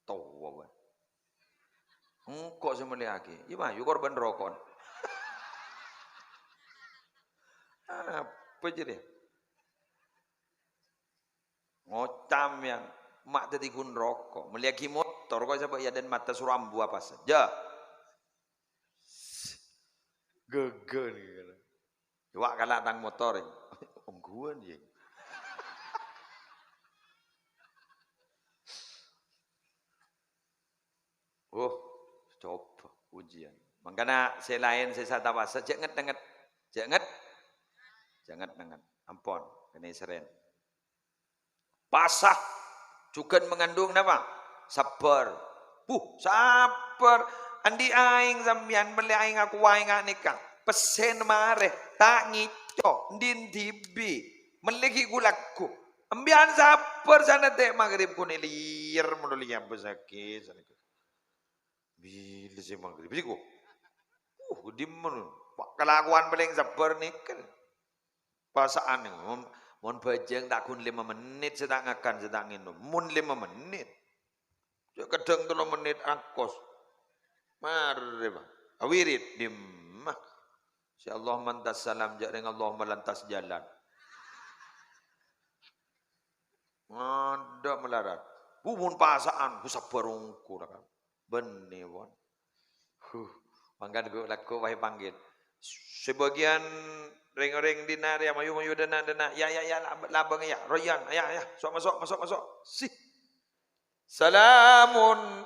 Towa, bân. Engko' sè mellèyaghi. Iyâ, mayu korban roko'. Apa jârèya? Ngoca' mèyan, ma' dâddi ghun roko'. Mellèyaghi motor, kok sabâ' yâ dan mata soro ambu apa saja. Gaga nèka. Coba kala tang motor, ya. Ongghuwân, ya. Oh, coba ujian. Mangkana sè laèn sè satapasa, jhâ' nget-nenget. Jhâ' nget-, jhâ' nget-nenget. Ampon, kènè' sèrèn. Pasa. Jhughân mangandung napa? Sabbhâr. Buh, sabbhâr. Andi' aèng sampèyan, mellè aèng akowa aèng nèka. Pèssèna marè, ta' ngèco, ndin dhibi'. Mellè ghi' ghu-lagghu. Empèyan sabbhâr sanèka maghrib ghun lèyèr, mono lèyèr bâsakè, sanèka. Bilâ sè maghrib, sèko. Uh, dimma, Pak, kalakowan palèng sabbhâr nèka. Pasa'an, mon, mon bhâjâng ta' ghun lèma mennit sè ta' ngakan, sè ta' ngènom. Mon lèma mennit. Jhâ' kadhâng tello mennit angkos. Marè, Pak. Awirid, dimma. Sè Allahumma antas salam, jhâ' rèng Allahumma lantas jalan. Ngadâ' malarat. Bu, mon pasa'an, bu sabbhâr ongghu, kan. Bânnè, pon. Huh, mangkana ghu-, lagghu' wae panggil. Sebagian reng-oreng dinna' rèya mayu-mayu dâna'-dâna'. Ya, ya, ya, lab-, labâng, ya. Royan, ya, ya. Sok, masok, masok, masok. Sih. Salamun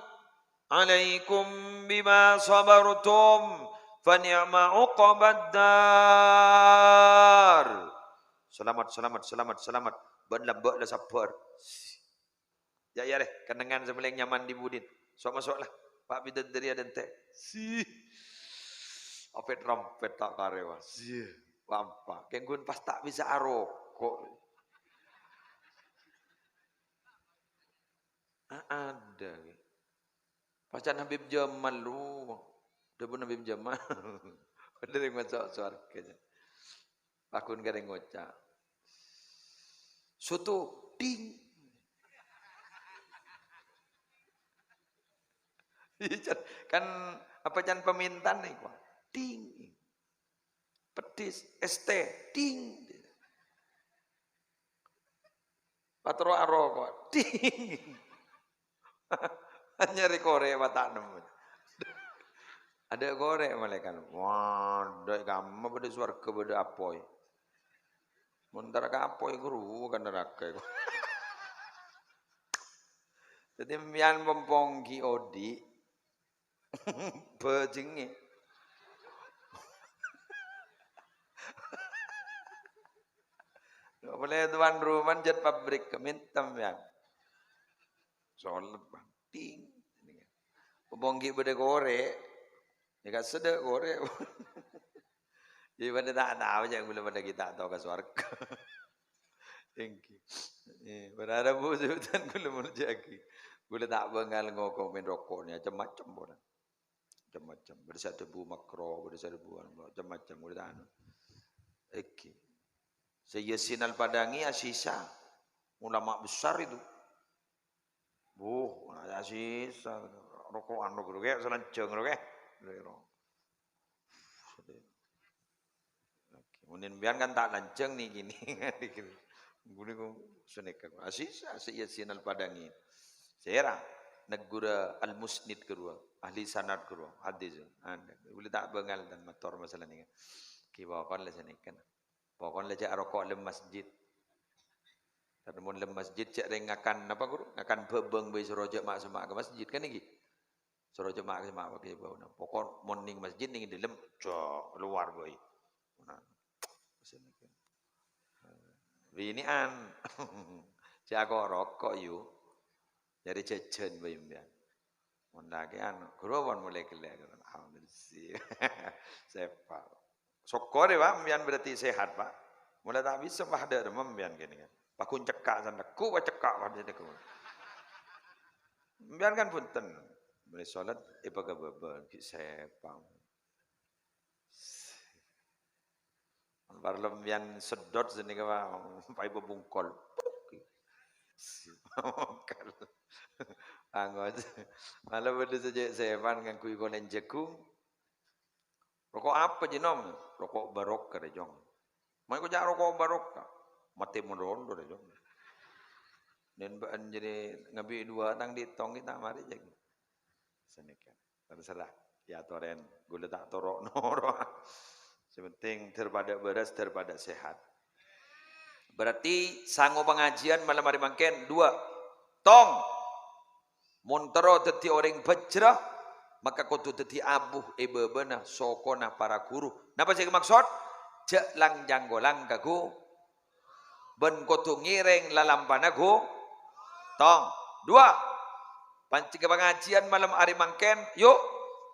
alaikum bima sabartum, fa ni'ma uqbad dar. Selamat, selamat, selamat, selamat. Bân lambâ' la sabbhâr. Ya, ya, lè, kennengngan sè palèng nyaman è budina. Sok, masok la. Pak bidadari adântè'. Sih. Apet-rampet ta' karè, wah. Sih. Lampa. Kèng ghun pas ta' bisa aroko'. A-, ada, ghi. Pas can Habib Jamal, lu. Dhâbuna Habib Jamal. Padâ rèng masok sowarghâ, jâ. Paghun karè ngoca'. Soto, ding. Iyâ, can, kan apa can pamèntan nèko? Ding. Peddhis, es teh, ding. Patoro' aroko', ding. Nyarè korè' ma' ta' nemmo. Adâ' korè' malaèkat. Wah, dâ' kamma bâdâ sowarghâ bâdâ apoy. Mon ta' ka apoy ghuru ka naraka. Dhâddhi, empèyan pompong ghi' odi', bhâjhengngè. Polè tuan rumah jhât pabrik, mèntem, ya. Solep, Bang. Ting. Pompong ghi' bâdâ korè'. Ya, ka' sedâ korè'. Jadi padâ ta' tao, jhâ' ghulâ padâ ghi' ta' tao ka sowarghâ. Èngghi. Eh, berharap bu sebutan ghulâ molja'aghi. Ghulâ ta' bângal ngokomen roko' nè, macem-macem pon. Macem-macem. Bâdâ sè adhâbu makro, bâdâ sè adhâbu anu, macem-macem. Ghulâ ta' anu. Èngghi. Sayyid Yasin Al-Padangi asisa. Ulama besar itu. Wuh, asisa. Roko'an roko'an, kè, salanjhâng roko'an. Oke, mon empèyan kan ta' lanjhâng nè kènè. Ghulâ kok sanèka. Asisa, Sayyid Yasin Al-Padangi. Sèra, negghura Al-Musnid ghâruwa, ahli sanad ghâruwa, hadis. Anda, ghulâ ta' bângal dan mator masalah nèka. Kè, pokon la sanèka. Pokon la jhâ' aroko' lem masjid. Karna mon lem masjid, jhâ' rèng ngakan napa, Ghuru? Ngakan bhâbâng bhâi soro jhâ' ma'-, sè ma' ka masjid, kan èngghi? Soro jhâ' ma'-, sè ma' ka bhâbâng. Pokon mon neng masjid, neng dâlem, jhâ' kalowar bhâi. Nah. Binè'an. Jhâ' ako' roko', yu. Nyarè jhâjhân bhâi empèyan. Mon lakè'an, ghuru pon molaè ghellâ'. Alhamdulillah. Sehat. Sokkor ya, Pak, sampèyan berarti sehat, Pak. Molaè ta' bisa, Pak, dâ' remma sampèyan kènè'. Paghun cekka' sanèka, ku cekka' padâ nèko. Sampèyan kan bhunten. Molaè salat, èpakabâbâ, ghi' sepa. Parlo sampèyan sedot sanèka, Pak, paèpabungkol. Bungkol. Angot. Malah bâdâ sè cè' sepan ngangghuy kolèn jhâghung. "Roko' apa, Ji Nom?" "Roko' barokah, rè, Cong." "Mayu ko' ca' roko' barokah?" "Matè malolo, rè, Cong." "Nèn bâ'ân jârèya ngabi' duwâ' tang ditong ghi' ta' marè, Cong." Sanèka. Terserah. Ya, torèn. Ghulâ ta' toro'-noro'. Sè penting dâr padâ bârâs, dâr padâ sehat. Berarti sango pangajiân malem arè mangkèn, dua. Tong. Mon terro dhâddhi orèng bhâjrâ, maka kodhu dhâddhi abu è bâbâna sokona para ghuru. Napa sè èmaksod? Jhâ' lang-jhângkolang ka ghu-, bân kodhu ngèrèng lalampana ghu-, tong. Dua, panjheng pangajiân malem arè mangkèn, yu',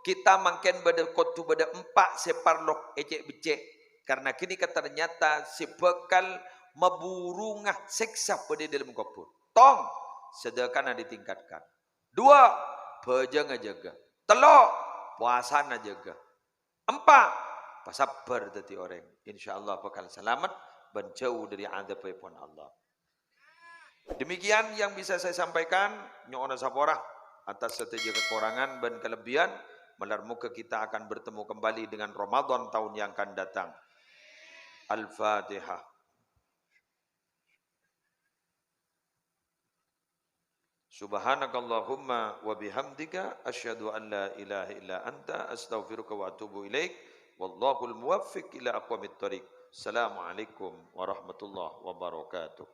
kita mangkèn bâdâ, kodhu bâdâ empa' sè parlo ècè'-beccè'. Karena ghânèka ternyata sè bhâkal maburunga sèksa bâdâ è dâlem kobhur. Tong, sedekahna ditingkatkan. Dua, bhâjângnga jâgâ. Tello', posana jâgâ. Empa', pasabbhâr dhâddhi orèng. Insyaallah bhâkal salamet bân jhâu dhâri adzâbbhâpon Allah. Demikian yang bisa saya sampaikan. Nyo'ona sapora atas sadhâjâ kakorangan bân kalebbiyan. Malar moghâ kita akan bertemu kembali dengan Ramadan tahun yang akan datang. Al-Fatihah. Subhanakallahumma wa bihamdika, asyhadu an la ilaha illa anta, astaghfiruka wa atubu ilaik. Wallahul muwaffiq ila aqwamit thariq. Assalamualaikum warahmatullahi wabarakatuh.